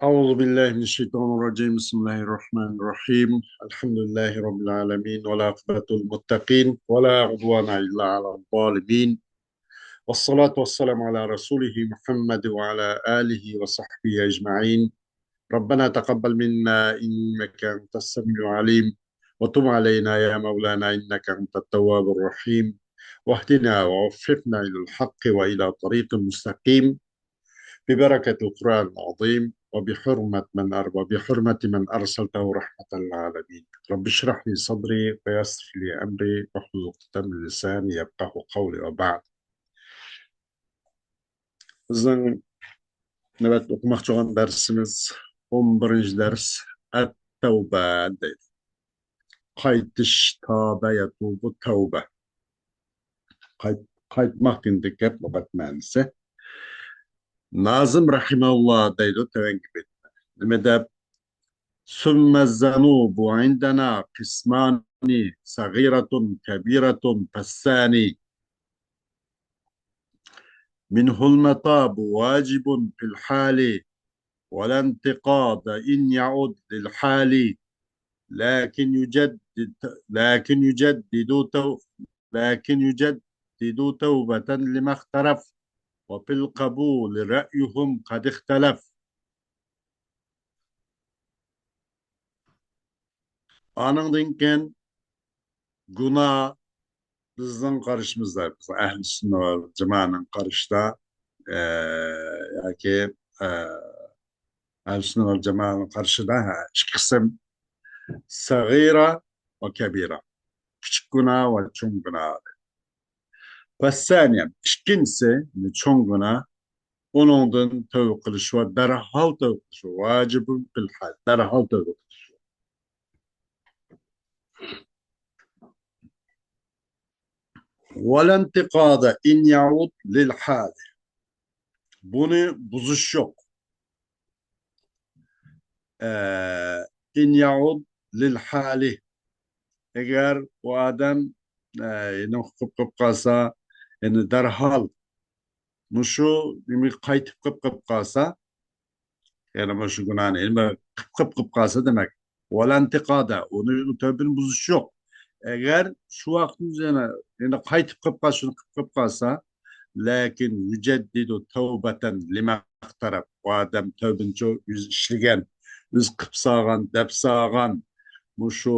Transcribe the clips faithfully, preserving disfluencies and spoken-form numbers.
أعوذ بالله من الشيطان الرجيم. بسم الله الرحمن الرحيم. الحمد لله رب العالمين، والعاقبة للمتقين، ولا عدوان إلا على الظالمين. والصلاة والسلام على رسوله محمد وعلى آله وصحبه أجمعين. ربنا تقبل منا إنك أنت السميع العليم، وتب علينا يا مولانا إنك أنت التواب الرحيم، واهدنا ووفقنا إلى الحق وإلى طريق مستقيم، ببركة القرآن العظيم وبحرمة من أر-، وبحرمة من أرسلته رحمة للعالمين. رب اشرح لي صدري ويسر لي أمري واحلل عقدة من لساني يفقهوا قولي وبعد. بىزنىڭ نۆۋەتتە ئوقۇماقچى بولغان دەرسىمىز ئون بىرىنچى دەرس، ئەت-تەۋبە دەيدۇ. قايتىش، تابە يەتۇبۇ تەۋبە. قايت-، قايتماق دېگەندەك گەپ لۇغەت مەنىسى. نازىم رەھىمەھۇللا دەيدۇ تۆۋەنكى بېيىتتە. نېمە دەپ؟ ثم الذنوب عندنا قسمان صغيرة كبيرة فالثاني منه المتاب واجب في الحال ولا انتقاد إن يعد للحال لكن يجدد، لكن يجدد تو-، لكن يجدد توبة لما اقترف وفي القبول رأيهم قد اختلف. ئانىڭدىن كېيىن گۇناھ بىزنىڭ قارىشىمىزدا، بىز ئەھلى سۈننە ۋەل جامائەنىڭ قارىشىدا، ئە، ياكى، ئە، ئەھلى سۈننە ۋەل جامائەنىڭ قارىشىدا، ھە، ئىككى قىسىم، سەغىرە ۋە كەبىرە، كىچىك گۇناھ ۋە چوڭ گۇناھ. فالثاني، ئىككىنچىسى، چوڭ گۇناھ، ئۇنىڭدىن تەۋبە قىلىش ۋە دەرھال تەۋبە قىلىش، واجب في الحال، دەرھال تەۋبە قىلىش. ولا انتقاد إن يعد للحال. بۇنى بۇزۇش يوق. ئە، إن يعد للحال. ئەگەر ئۇ ئادەم، ئە، يەنە قىلىپ قېلىپ قالسا، يەنە دەرھال مۇشۇ نېمىگە قايتىپ قېلىپ قېلىپ قالسا، يەنە مۇشۇ گۇناھنى يەنە بىر قىلىپ قېلىپ قېلىپ قالسا دېمەك. ولا انتقاد، ئۇنى، تەۋبىنى بۇزۇش يوق. ئەگەر شۇ ۋاقىتتا يەنە، يەنە قايتىپ قېلىپ قالسا، شۇنى قىلىپ قېلىپ قالسا، لكن يجدد توبة لما اقترف. ئۇ ئادەم تەۋبىنى ئۆزى ئىشلىگەن، ئۆزى قىلىپ سالغان، دەپ سالغان، مۇشۇ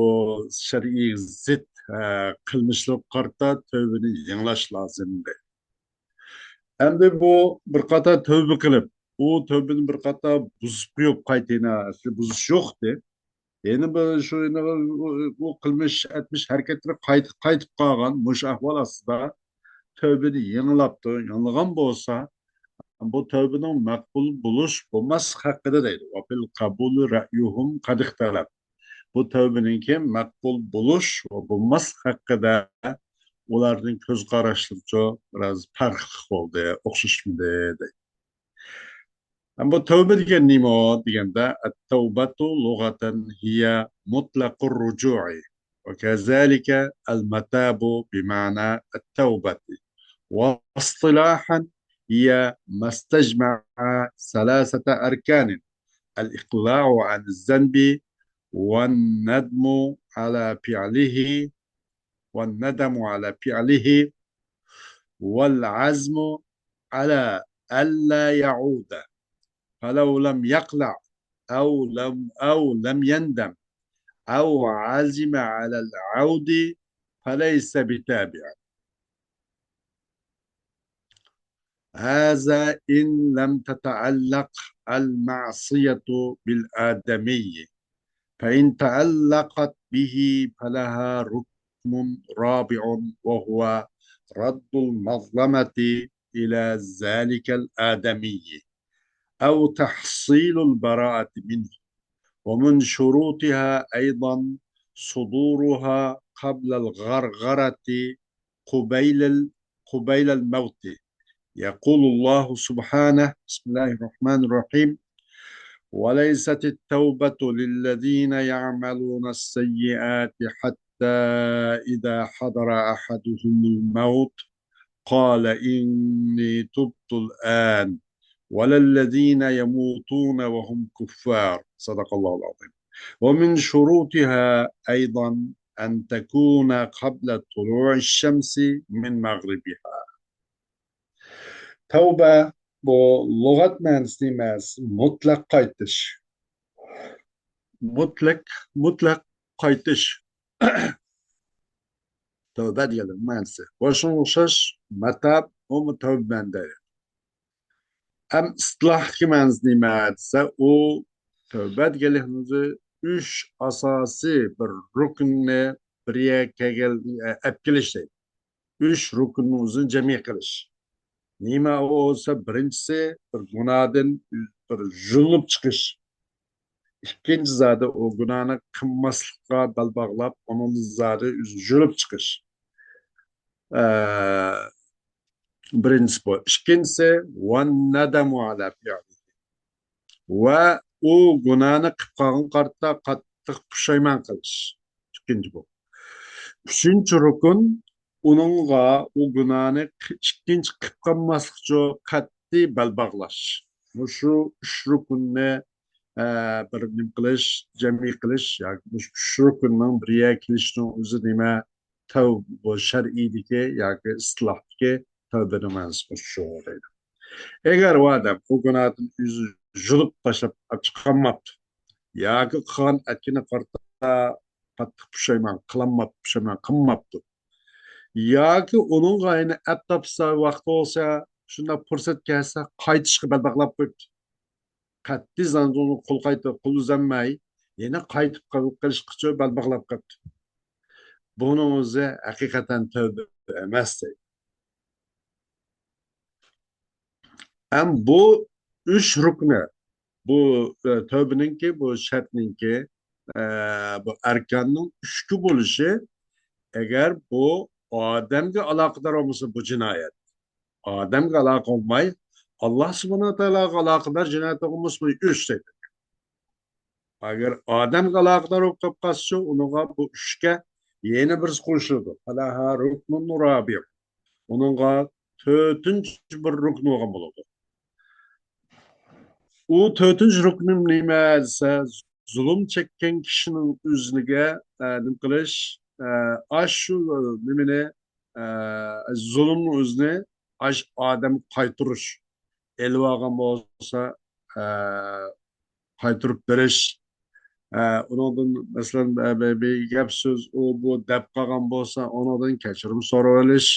شەرئىيگە زىت، ئە، قىلمىشلارغا قارىتا تەۋبىنى يېڭىلاش لازىم دەيدۇ. ئەمدى بۇ بىر قاتار تەۋبە قىلىپ، ئۇ تەۋبىنى بىر قاتار بۇزۇپ قويۇپ قايتا يەنە ئەسلى بۇزۇش يوق ئىدى. يەنە بىر شۇ يەنە ئۇ، ئۇ قىلمىش، ئەتمىش ھەرىكەتلىرى قايتىپ، قايتىپ قالغان مۇشۇ ئەھۋال ئاستىدا تەۋبىنى يېڭىلاپتۇ، يېڭىلىغان بولسا، بۇ تەۋبىنىڭ مەقبۇل بولۇش، بولماسلىق ھەققىدە دەيدۇ. وفي القبول رأيهم قد اختلف. بۇ تەۋبىنىڭكى مەقبۇل بولۇش ۋە بولماسلىق ھەققىدە ئۇلارنىڭ كۆز قاراشلىرىچۇ بىراز پەرقلىق بولدى، ئوخشاشمىدى دەيدۇ. ئەمما بۇ تەۋبە دېگەن نېمە دېگەندە، التوبة لغة هي مطلق الرجوع، وكذلك المتاب بمعنى التوبة، واصطلاحا هي ما استجمع ثلاثة أركان: الإقلاع عن الذنب، والندم على فعله، والندم على فعله، والعزم على ألا يعود، فلو لم يقلع أو لم، أو لم يندم أو عزم على العود فليس بتابع. هذا إن لم تتعلق المعصية بالآدمي، فإن تعلقت به فلها ركن رابع، وهو رد المظلمة إلى ذلك الآدمي، أو تحصيل البراءة منه، ومن شروطها أيضا صدورها قبل الغرغرة قبيل ال-، قبيل الموت. يقول الله سبحانه، بسم الله الرحمن الرحيم: وليست التوبة للذين يعملون السيئات حتى إذا حضر أحدهم الموت قال إني تبت الآن ولا الذين يموتون وهم كفار. صدق الله العظيم. ومن شروطها أيضا أن تكون قبل طلوع الشمس من مغربها. تەۋبە، بۇ لۇغەت مەنىسى نېمە؟ مۇتلەق قايتىش. مۇتلەق، مۇتلەق قايتىش. تەۋبە دېگەننىڭ مەنىسى. ۋە شۇنىڭغا ئوخشاش مەتاب، ئۇمۇ تەۋبە مەنىدە. ئەم ئىستىلاھتىكى مەنىسى نېمە دېسە، ئۇ تەۋبە دېگەنلىكنىڭ ئۆزى ئۈچ ئاساسىي بىر رۇكننى بىر يەرگە كەلگەن، ئەپ كېلىش دەيدۇ. ئۈچ رۇكننىڭ ئۆزىنى جەمئىي قىلىش. نېمە ئۇ بولسا، بىرىنچىسى بىر گۇناھدىن بىر يۇلۇنۇپ چىقىش. ئىككىنچى زادى ئۇ گۇناھنى قىلماسلىققا بەل باغلاپ، ئۇنىڭدىن زادى يۇلۇپ چىقىش. ئە، بىرىنچىسى بۇ. ئىككىنچىسى، والندم على فعله. ۋە ئۇ گۇناھنى قىلىپ قالغان قارتا قاتتىق پۇشايمان قىلىش. ئىككىنچى بۇ. ئۈچىنچى رۇكۇن، ئۇنىڭغا ئۇ گۇناھنى ق-، ئىككىنچى قىلىپ قالماسلىقچە قەتئىي بەل باغلاش. مۇشۇ ئۈچ رۇكۇننى، ئە، بىر نېمە قىلىش، جەمئىي قىلىش ياكى مۇشۇ ئۈچ رۇكۇننىڭ بىر يەرگە كېلىشىنىڭ ئۆزى نېمە؟ تەۋ-، بۇ شەرئىيدىكى ياكى ئىستىلاھتىكى تەۋبىنىڭ مەنىسى مۇشۇ دەيدۇ. ئەگەر ئۇ ئادەم ئۇ گۇناھتىن ئۆزى يۇلۇپ تاشلاپ چىقالماپتۇ ياكى قىلغان ئەتكىنى قارتا قاتتىق پۇشايمان قىلالماپتۇ، پۇشايمان قىلماپتۇ. ياكى ئۇنىڭغا يەنە ئەپ تاپسا، ۋاقتى بولسا، شۇنداق پۇرسەت كەلسە، قايتىشقا بەل باغلاپ قويۇپتۇ. قەتئىي زاندۇنى قول قايتۇرۇپ، قول ئۈزەلمەي، يەنە قايتىپ قېلىشقىچە بەل باغلاپ قويۇپتۇ. بۇنىڭ ئۆزى ھەقىقەتەن تەۋبە ئەمەس دەيدۇ. ھەم بۇ ئۈچ رۇكنى، بۇ، ئە، تەۋبىنىڭكى، بۇ شەرتنىڭكى، ئە، بۇ ئەركاننىڭ ئۈچكە بولۇشى، ئەگەر بۇ ئادەمگە ئالاقىدار بولمىسا، بۇ جىنايەت. ئادەمگە ئالاقە بولماي، ئاللا سۇبھانەھۇ ۋە تائالاغا ئالاقىدار جىنايەت بولمىسا، بۇ ئۈچ دەيدۇ. ئەگەر ئادەمگە ئالاقىدار بولۇپ قالسىچۇ، ئۇنىڭغا بۇ ئۈچكە يەنە بىرسى قوشۇلىدۇ. فلها رۇكنۇن رابىئ. ئۇنىڭغا تۆتىنچى بىر رۇكنى بولغان بولىدۇ. ئۇ تۆتىنچى رۇكنى نېمە دېسە، زۇلۇم چەككەن كىشىنىڭ ئۆزىگە، ئە، نېمە قىلىش، ئە، ئاشۇ نېمىنى، ئە، زۇلۇمنىڭ ئۆزىنى ئاش ئادەم قايتۇرۇش. ئېلىۋالغان بولسا، ئە، قايتۇرۇپ بېرىش. ئە، ئۇنىڭدىن، مەسىلەن، بە-، بە-، بىر گەپ سۆز ئۇ بۇ دەپ قالغان بولسا، ئۇنىڭدىن كەچۈرۈم سورىۋېلىش.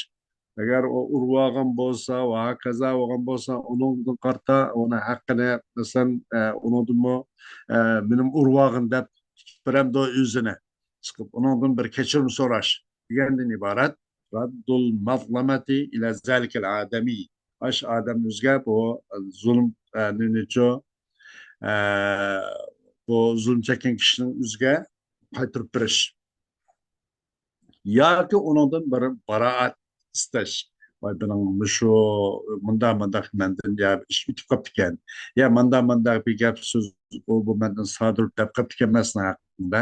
ئەگەر ئۇ ئۇرۇۋالغان بولسا ۋە ھاكازا بولغان بولسا، ئۇنىڭدىن قارىتا ئۇنىڭ ھەققىنى، مەسىلەن، ئە، ئۇنىڭدىنمۇ، ئە، مېنىڭ ئۇرۇۋالغىن دەپ تۇتۇپ بېرەمدۇ ئۆزىنى؟ چىقىپ ئۇنىڭدىن بىر كەچۈرۈم سوراش دېگەندىن ئىبارەت. رەددۇل مەزلەمەتى ئىلە زەلىكەل ئادەمى. ئاش ئادەم ئۆزىگە بۇ زۇلۇم، ئە، نېنىچۇ، ئە، بۇ زۇلۇم چەككەن كىشىنىڭ ئۆزىگە قايتۇرۇپ بېرىش. ياكى ئۇنىڭدىن بىر بارائەت ئىستەش. ۋاي، بۇنىڭ مۇشۇ مۇنداق، مۇنداق مەندىن يا ئىش ئۆتۈپ قاپتىكەن. يا مۇنداق، مۇنداق بىر گەپ سۆز ئۇ بۇ مەندىن سادىر دەپ قاپتىكەن مەن سېنىڭ ھەققىڭدە.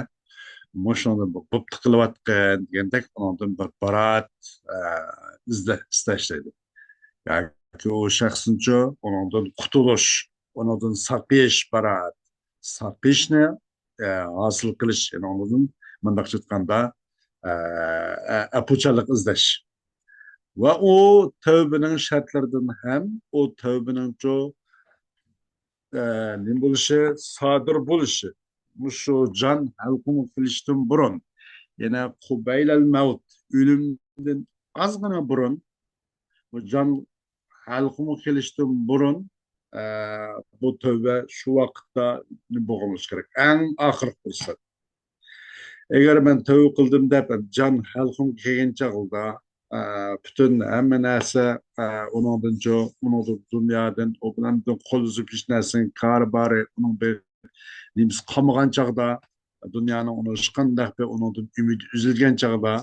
مۇشۇنى بوپتۇ قىلىۋاتقىن دېگەندەك ئۇنىڭدىن بىر باراەت، ئە، ئىزدە-، ئىستەش دەيدۇ. ياكى ئۇ شەخسنىچۇ ئۇنىڭدىن قۇتۇلۇش، ئۇنىڭدىن ساقىيىش، باراەت. ساقىيىشنى، ئە، ھاسىل قىلىش، يەنى ئۇنىڭدىن مۇنداقچە ئېيتقاندا، ئە، ئە، ئەپۇچانلىق ئىزدەش. ۋە ئۇ تەۋبىنىڭ شەرتلىرىدىن ھەم ئۇ تەۋبىنىڭچۇ، ئە، نېمە بولۇشى، سادىر بولۇشى. مۇشۇ جان ھەلقۇمغا كېلىشتىن بۇرۇن، يەنى قۇبەيلەل مەۋت، ئۆلۈمدىن ئازغىنا بۇرۇن، بۇ جان ھەلقۇمغا كېلىشتىن بۇرۇن، ئە، بۇ تەۋبە شۇ ۋاقىتتا بولغان بولۇشى كېرەك. ئەڭ ئاخىرقى پۇرسەت. ئەگەر مەن تەۋبە قىلدىم دەپ، جان ھەلقۇمغا كەلگەن چاغدا، ئە، پۈتۈن ھەممە نەرسە، ئە، ئۇنىڭدىنچۇ، ئۇنىڭدىن دۇنيادىن، ئۇ بىلەن قول ئۈزۈپ ھېچ نەرسىنىڭ كارى بارى، ئۇنىڭ بىر نېمىسى قالمىغان چاغدا، دۇنيانىڭ ئۇنىڭ ھېچقانداق بىر ئۇنىڭدىن ئۈمىدى ئۈزۈلگەن چاغدا،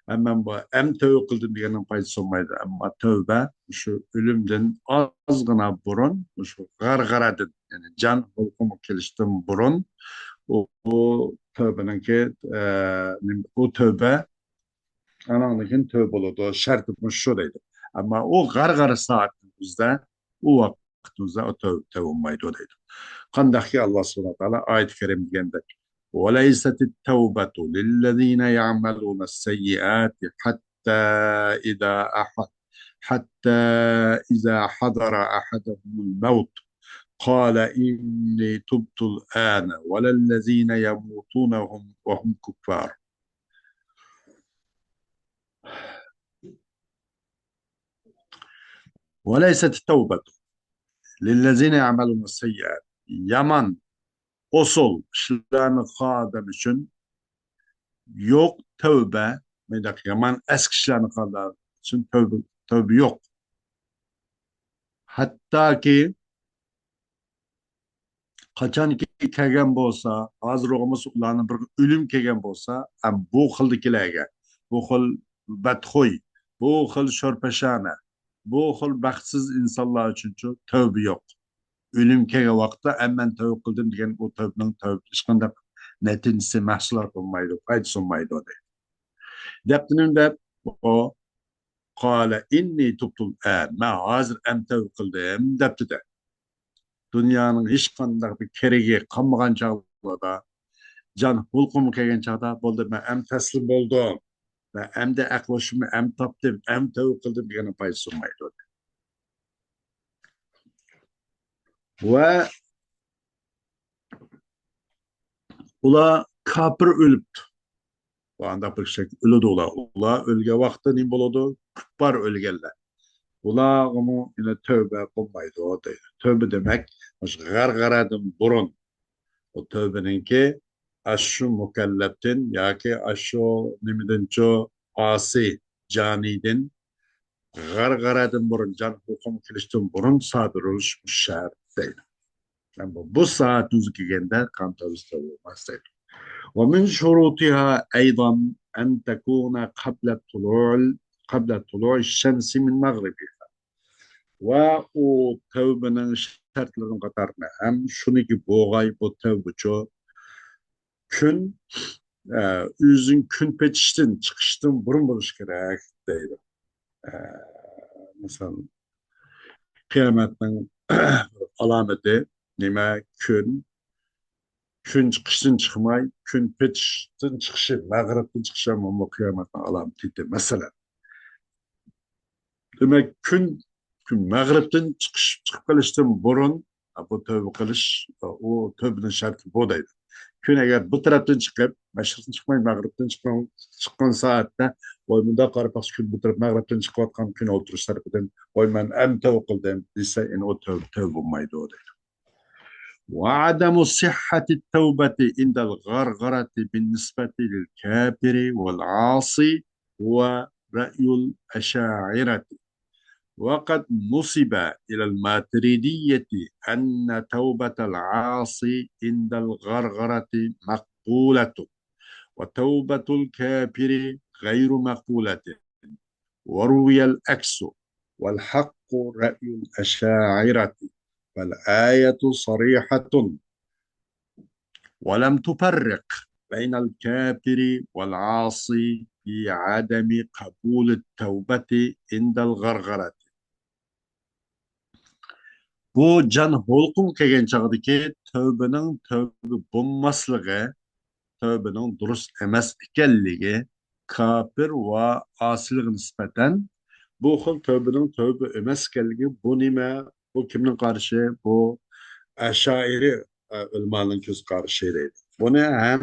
ئەمما بۇ ئەم تەۋبە قىلدىم دېگەننىڭ پايدىسى بولمايدۇ. ئەمما تەۋبە شۇ ئۆلۈمدىن ئازغىنا بۇرۇن، شۇ غارغارىدىن، يەنى جان ھالقۇمغا كېلىشتىن بۇرۇن، ئۇ، ئۇ تەۋبىنىڭكى، ئە، نېمە، ئۇ تەۋبە، ئاناڭدىن كېيىن تەۋبە بولىدۇ، شەرتى مۇشۇ دەيدۇ. ئەمما ئۇ غارغارە سائەتنىڭ ئۆزىدە، ئۇ ۋاقىت قېتىم ئۇ تەۋ-، تەۋبە بولمايدۇ دەيدۇ. قانداقكى، ئاللا سۇبھانەھۇ ۋە تائالا ئايىتى كەرىمدە دېگەندەك، وليست التوبة للذين يعملون السيئات حتى إذا أح-، حتى إذا حضر أحدهم الموت قال إني تبت الآن ولا الذين يموتون وهم، وهم كفار. وليست التوبة للذين يعملون السيئات. يامان، ئوسال ئىشلارنى قىلغان ئادەم ئۈچۈن يوق تەۋبە، مۇنداق يامان ئەسكى ئىشلارنى قىلغان ئۈچۈن تەۋبە، تەۋبە يوق. ھەتتاكى قاچانكى كەلگەن بولسا، ھازىر بولمىسا ئۇلارنىڭ بىر ئۆلۈم كەلگەن بولسا، ھەم بۇ خىلدىكىلەرگە، بۇ خىل بەتخۇي، بۇ خىل شورپەشانە، بۇ خىل بەختسىز ئىنسانلار ئۈچۈنچۇ تەۋبە يوق. ئۆلۈم كەلگەن ۋاقىتتا، ئەمما مەن تەۋبە قىلدىم دېگەن ئۇ تەۋبىنىڭ تەۋبە ھېچقانداق نەتىجىسى، مەھسۇلاتى بولمايدۇ، پايدىسى بولمايدۇ دەيدۇ. دەپتىنىم دەپ، ئۇ قال إني تبت الآن، مەن ھازىر ئەمدى تەۋبە قىلدىم دەپتۇ دە. دۇنيانىڭ ھېچقانداق بىر كېرىكى قالمىغان چاغلاردا، جان ھۇلقۇمغا كەلگەن چاغدا، بولدى، مەن ئەمدى تەسلىم بولدۇم، مەن ئەمدى ئەقلىشىمنى ئەمدى تاپتىم، ئەمدى تەۋبە قىلدىم دېگەننىڭ پايدىسى بولمايدۇ. ۋە ئۇلار كاپىر ئۆلۈپتۇ. ئانداق بىر كىشىلەر ئۆلىدۇ ئۇلار. ئۇلار ئۆلگەن ۋاقىتتا نېمە بولىدۇ؟ كۇپپار ئۆلگەنلەر. ئۇلارغىمۇ يەنە تەۋبە بولمايدۇ دەيدۇ. تەۋبە دېمەك، مۇشۇ غەرغەرەدىن بۇرۇن. ئۇ تەۋبىنىڭكى ئاشۇ مۇكەللەپتىن ياكى ئاشۇ نېمىدىنچۇ، ئاسىي جانىدىن غەرغەرەدىن بۇرۇن، جان ھۇلقۇمغا كېلىشتىن بۇرۇن سادىر بولۇش شەرت دەيدۇ. يەنى بۇ، بۇ سائەتنىڭ كەلگەندە قان تەۋزى بولماس دەيدۇ. ومن شروطها أيضا أن تكون قبل طلوع، قبل طلوع الشمس من مغربها. ۋە ئۇ تەۋبىنىڭ شەرتلىرىنىڭ قاتارىدا ھەم شۇنىكى بولغاي، بۇ تەۋبىچۇ كۈن، ئە، ئۆزىنىڭ كۈن پېتىشتىن، چىقىشتىن بۇرۇن بولۇشى كېرەك دەيدۇ. ئە، مىسال، قىيامەتنىڭ ئالامىتى نېمە؟ كۈن، كۈن چىقىشتىن چىقماي، كۈن پېتىشتىن چىقىشى، مەغرىبتىن چىقىشى ھەم بۇ قىيامەتنىڭ ئالامىتى، مەسىلەن. دېمەك، كۈن، كۈن مەغرىبتىن چىقىش، چىقىپ قېلىشتىن بۇرۇن، بۇ تەۋبە قىلىش، ئۇ تەۋبىنىڭ شەرتى بۇ دەيدۇ. كۈن ئەگەر بۇ تەرەپتىن چىقىپ، مەشرىقتىن چىقماي، مەغرىبتىن چىققان، چىققان سائەتتە، ۋاي، مۇنداق قاراپ باقسا، كۈن بۇ تەرەپ، مەغرىبتىن چىقىۋاتقان كۈن ئولتۇرۇش تەرىپىدىن، ۋاي، مەن ئەمدى تەۋبە قىلدىم دېسە، ئەنە ئۇ تەۋبە، تەۋبە بولمايدۇ دەيدۇ. وعدم صحة التوبة عند الغرغرة بالنسبة للكافر والعاصي هو رأي الأشاعرة، وقد نسب إلى الماتريدية أن توبة العاصي عند الغرغرة مقبولة، وتوبة الكافر غير مقبولة، وروي العكس، والحق رأي الأشاعرة، فالآية صريحة، ولم تفرق بين الكافر والعاصي في عدم قبول التوبة عند الغرغرة. بۇ جان ھۇلقۇمغا كەلگەن چاغدىكى تەۋبىنىڭ تەۋبە بولماسلىقى، تەۋبىنىڭ دۇرۇس ئەمەس ئىكەنلىكى، كاپىر ۋە ئاسىيلىققا نىسبەتەن بۇ خىل تەۋبىنىڭ تەۋبە ئەمەس ئىكەنلىكى، بۇ نېمە؟ بۇ كىمنىڭ قارىشى؟ بۇ ئەشائىرى، ئە، ئۆلىمانىڭ كۆز قارىشى دەيدۇ. بۇنى ھەم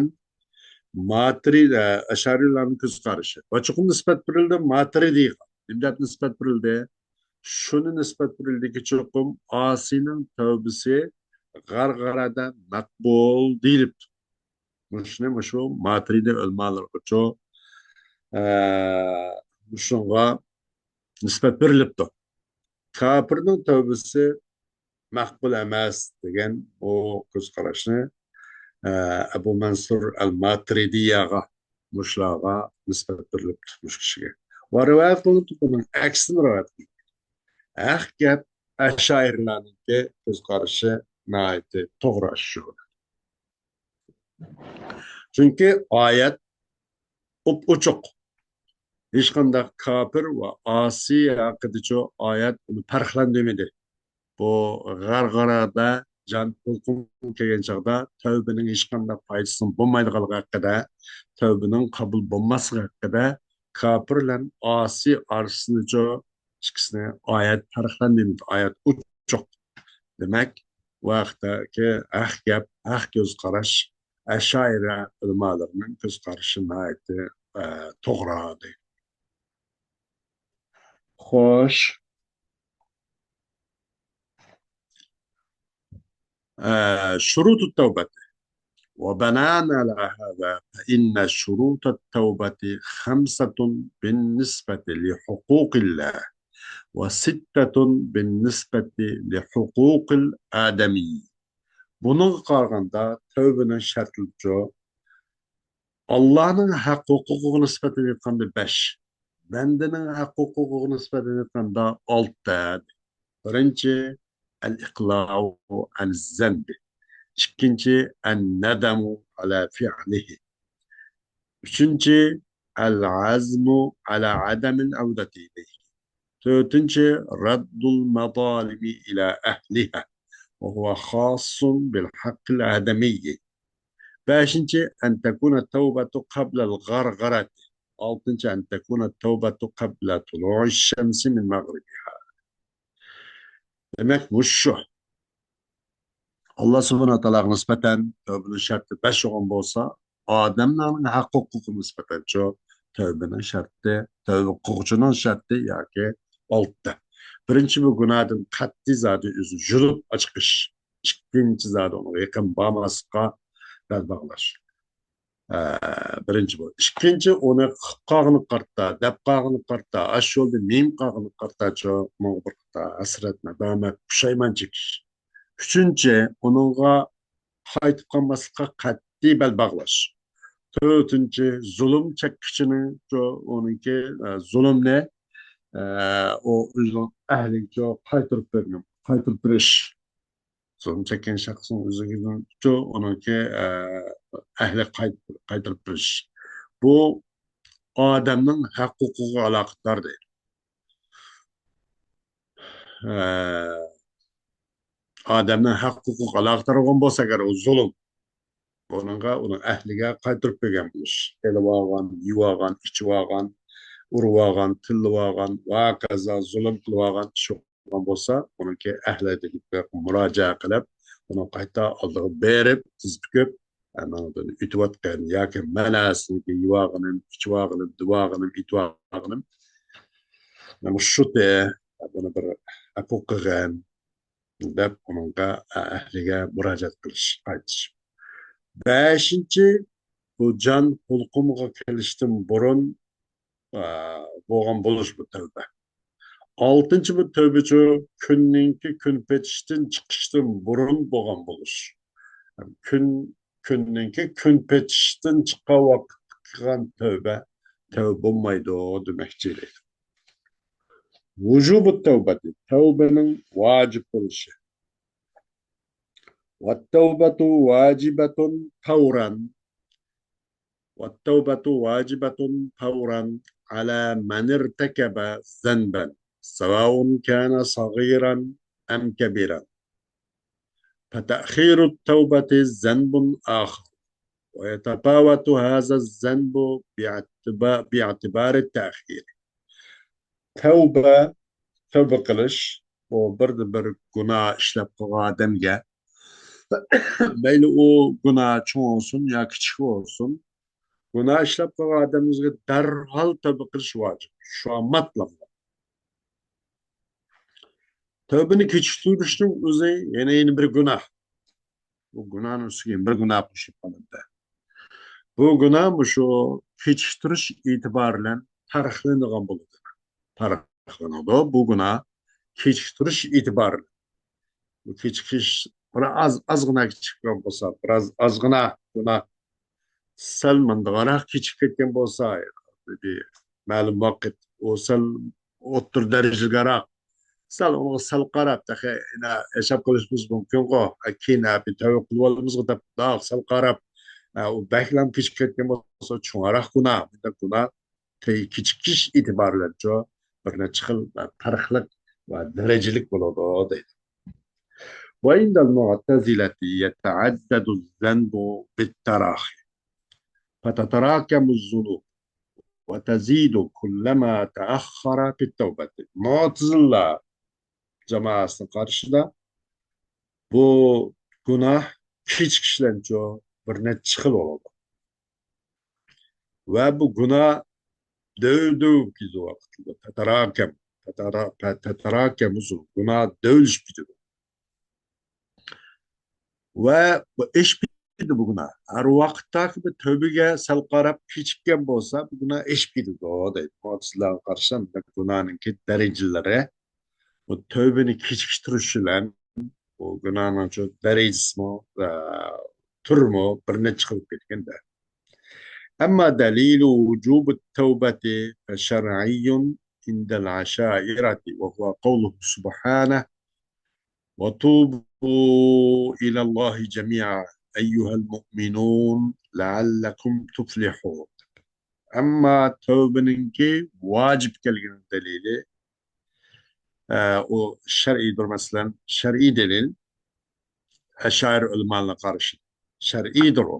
ماترى-، ئە، ئەشئەرىيلارنىڭ كۆز قارىشى. ۋە چوقۇم نىسبەت بېرىلدى ماترىدىغا. نېمە دەپ نىسبەت بېرىلدى؟ شۇنى نىسبەت بېرىلدىكى، چوقۇم ئاسىينىڭ تەۋبىسى غەرغەرەدە مەقبۇل دېيىلىپتۇ. مۇشۇنى مۇشۇ ماترىدى ئۆلىمالىرىغىچۇ، ئە، مۇشۇنىڭغا نىسبەت بېرىلىپتۇ. كاپىرنىڭ تەۋبىسى مەقبۇل ئەمەس دېگەن ئۇ كۆز قاراشنى، ئە، ئەبۇ مەنسۇر ئەل ماترىدىيەگە، مۇشۇلارغا نىسبەت بېرىلىپتۇ، مۇشۇ كىشىگە. ۋە رىۋايەت قىلىنىپتۇ، بۇنىڭ ئەكسىنى رىۋايەت قىلىنىپتۇ. ھەق گەپ، ئەشائىرلارنىڭكى كۆز قارىشى ناھايىتى توغرا ئاشۇ. چۈنكى ئايەت ئوپئوچۇق. ھېچقانداق كاپىر ۋە ئاسىي ھەققىدىچۇ ئايەت ئۇنى پەرقلەندۈرمىدى. بۇ غارغارىدا جان ھۇلقۇمغا كەلگەن چاغدا تەۋبىنىڭ ھېچقانداق پايدىسىنىڭ بولمايدىغانلىقى ھەققىدە، تەۋبىنىڭ قوبۇل بولماسلىقى ھەققىدە كاپىر بىلەن ئاسىي ئارىسىنىچۇ ئىككىسىنى ئايەت پەرقلەندۈرمىدى. ئايەت ئوچۇق. دېمەك، بۇ ھەقتىكى ھەق گەپ، ھەق كۆز قاراش ئەشائىرە ئۆلىمالىرىنىڭ كۆز قارىشى ناھايىتى، ئە، توغرا دەيدۇ. خوش. ئە، شۇرۇتۇت تەۋبەتى. وبناء على هذا فإن شروط التوبة خمسة بالنسبة لحقوق الله وستة بالنسبة لحقوق الآدمي. بۇنىڭغا قارىغاندا تەۋبىنىڭ شەرتلىرىچۇ، ئاللانىڭ ھەق ھوقۇقىغا نىسبەتەن ئېيتقاندا بەش، بەندىنىڭ ھەق ھوقۇقىغا نىسبەتەن ئېيتقاندا ئالتە. بىرىنچى، الإقلاع عن الذنب. ئىككىنچى، الندم على فعله. ئۈچىنچى، العزم على عدم العودة إليه. تۆتىنچى، رد المظالم إلى أهلها، وهو خاص بالحق الآدمي. بەشىنچى، أن تكون التوبة قبل الغرغرة. ئالتىنچى، أن تكون التوبة قبل طلوع الشمس من مغربها. دېمەك، مۇشۇ ئاللا سۇبھانەھۇ ۋە تائالاغا نىسبەتەن تەۋبىنىڭ شەرتى بەش بولغان بولسا، ئادەملەرنىڭ ھەق ھوقۇقىغا نىسبەتەنچۇ تەۋبىنىڭ شەرتى، تەۋبە قىلغۇچىنىڭ شەرتى ياكى ئالتە. بىرىنچى، بۇ گۇناھتىن قەتئىي زادى ئۆزىنى يۇلۇپ ئاچىقىش. ئىككىنچى، زادى ئۇنىڭغا يېقىن بارماسلىققا بەل باغلاش. ئە، بىرىنچى بۇ. ئىككىنچى، ئۇنى قىلىپ قالغىنىغا قارىتا، دەپ قالغىنىغا قارىتا، ئاشۇ يولدا مېڭىپ قالغىنىغا قارىتاچۇ، ئۇنىڭغا بىر قارىتا ھەسرەت، نادامەت، پۇشايمان چېكىش. ئۈچىنچى، ئۇنىڭغا قايتىپ قالماسلىققا قەتئىي بەل باغلاش. تۆتىنچى، زۇلۇم چەككۈچىنىڭ، ئۇنىڭكى، ئە، زۇلۇمنى، ئە، ئۇ ئۆزىنىڭ ئەھلىگە قايتۇرۇپ بېرىش، قايتۇرۇپ بېرىش. زۇلۇم چەككەن شەخسنىڭ ئۆزىگىچۇ ئۇنىڭكى، ئە، ئەھلى قايت-، قايتۇرۇپ بېرىش. بۇ ئادەمنىڭ ھەق ھوقۇقىغا ئالاقىدار دەيدۇ. ئە، ئادەمنىڭ ھەق ھوقۇقىغا ئالاقىدار بولغان بولسا ئەگەر ئۇ زۇلۇم، بۇنىڭغا، ئۇنىڭ ئەھلىگە قايتۇرۇپ بەرگەن بولۇش. ئېلىۋالغان، يېۋالغان، ئىچىۋالغان، ئۇرۇۋالغان، تىللىۋالغان ۋە ھاكازا زۇلۇم قىلىۋالغان ئىش بولغان بولسا، ئۇنىڭكى ئەھلىگە مۇراجىئەت قىلىپ، ئۇنىڭ قايتا ئالدىغا بېرىپ، تىز پۈكۈپ، مانا ئۆتۈۋاتقان ياكى مەنە سىزنىڭكى يېۋالغىنىم، ئىچىۋالغىنىم، دېۋالغىنىم، ئېتىۋالغىنىم، مانا شۇ، بۇنى بىر ئەپۇ قىلغىن دەپ، ئۇنىڭغا، ئەھلىگە مۇراجىئەت قىلىش، قايتىش. بەشىنچى، بۇ جان ھۇلقۇمغا كېلىشتىن بۇرۇن، ئا، بولغان بولۇش بۇ تەۋبە. ئالتىنچى، بۇ تەۋبىچۇ كۈننىڭكى كۈن پېتىشتىن چىقىشتىن بۇرۇن بولغان بولۇش. كۈن، كۈننىڭكى كۈن پېتىشتىن چىققان ۋاقىتتا قىلغان تەۋبە، تەۋبە بولمايدۇ دېمەكچى. ۋۇجۇبۇت تەۋبەتى، تەۋبىنىڭ ۋاجىپ بولۇشى. والتوبة واجبة فورا. والتوبة واجبة فورا على من ارتكب ذنبا سواء كان صغيرا أم كبيرا. فتأخير التوبة ذنب آخر، ويتفاوت هذا الذنب باعتبا-، باعتبار التأخير. تەۋبە، تەۋبە قىلىش، ئۇ بىردىن بىر گۇناھ ئىشلەپ قىلغان ئادەمگە، مەيلى ئۇ گۇناھ چوڭ بولسۇن يا كىچىك بولسۇن، گۇناھ ئىشلەپ قىلغان ئادەمگە دەرھال تەۋبە قىلىش ۋاجىپ. شۇ مەتلەپ. تەۋبىنى كېچىكتۈرۈشنىڭ ئۆزى يەنە، يەنە بىر گۇناھ. بۇ گۇناھنىڭ ئۈستىگە يەنە بىر گۇناھ قوشۇلۇپ قالىدۇ. بۇ گۇناھ مۇشۇ كېچىكتۈرۈش ئېتىبارى بىلەن پەرقلىنىدىغان بولىدۇ. پەرقلىنىدۇ. بۇ گۇناھ كېچىكتۈرۈش ئېتىبارى بىلەن. بۇ كېچىكىش بىر ئاز، ئازغىنا كېچىككەن بولسا، بىر ئاز، ئازغىنا گۇناھ سەل مۇنداقراق كېچىكىپ كەتكەن بولسا، بىر مەلۇم ۋاقىت ئۇ سەل ئوتتۇرا دەرىجىلىكراق، سەل ئۇنىڭغا سەل قاراپ، تېخى يەنە ھېساب قىلىشىمىز مۇمكىنغۇ، كېيىن بىر تەۋبە قىلىۋالىمىزغۇ دەپ، داغ سەل قاراپ، ئۇ بەكلا كېچىكىپ كەتكەن بولسا، چوڭراق گۇناھ، بۇنداق گۇناھ كېچىكىش ئېتىبارى بىلەنچۇ بىر نەچچە خىل پەرقلىق ۋە دەرىجىلىك بولىدۇ دەيدۇ. وعند المعتزلة يتعدد الذنب بالتراخي، فتتراكم الذنوب وتزيد كلما تأخر في التوبة. مۇئتەزىلە جامائەسىنىڭ قارىشىدا بۇ گۇناھ كېچىكىشلەنچۇ بىر نەچچە خىل بولىدۇ. ۋە بۇ گۇناھ دۆۋ-دۆۋ كېتىدۇ ۋاقىتتا. تەتەراكەم، تەتەرا-، تەتەراكەم ئۇزۇن. گۇناھ دۆۋلىشىپ كېتىدۇ. ۋە بۇ ئېشىپ كېتىدۇ بۇ گۇناھ. ھەر ۋاقىتتاكى بىر تۆبىگە سەل قاراپ كېچىككەن بولسا، بۇ گۇناھ ئېشىپ كېتىدۇ دەيدۇ. مۇئتەزىلەگە قارىسام، گۇناھنىڭكى دەرىجىلىرى، بۇ تۆبىنى كېچىكتۈرۈش بىلەن بۇ گۇناھنىڭ شۇ دەرىجىسىمۇ، ئە، تۈرىمۇ بىر نەچچە خىل بولۇپ كەتكەندە. أما دليل وجوب التوبة فشرعي عند الأشاعرة، وهو قوله سبحانه: وتوبوا إلى الله جميعا أيها المؤمنون لعلكم تفلحون. ئەمما تەۋبىنىڭكى ۋاجىپ كەلگىنى دەلىلى، ئە، ئۇ شەرئىيدۇر، مەسىلەن، شەرئىي دەلىل، ئەشئەرى ئۆلىمالارنىڭ قارىشى شەرئىيدۇر ئۇ.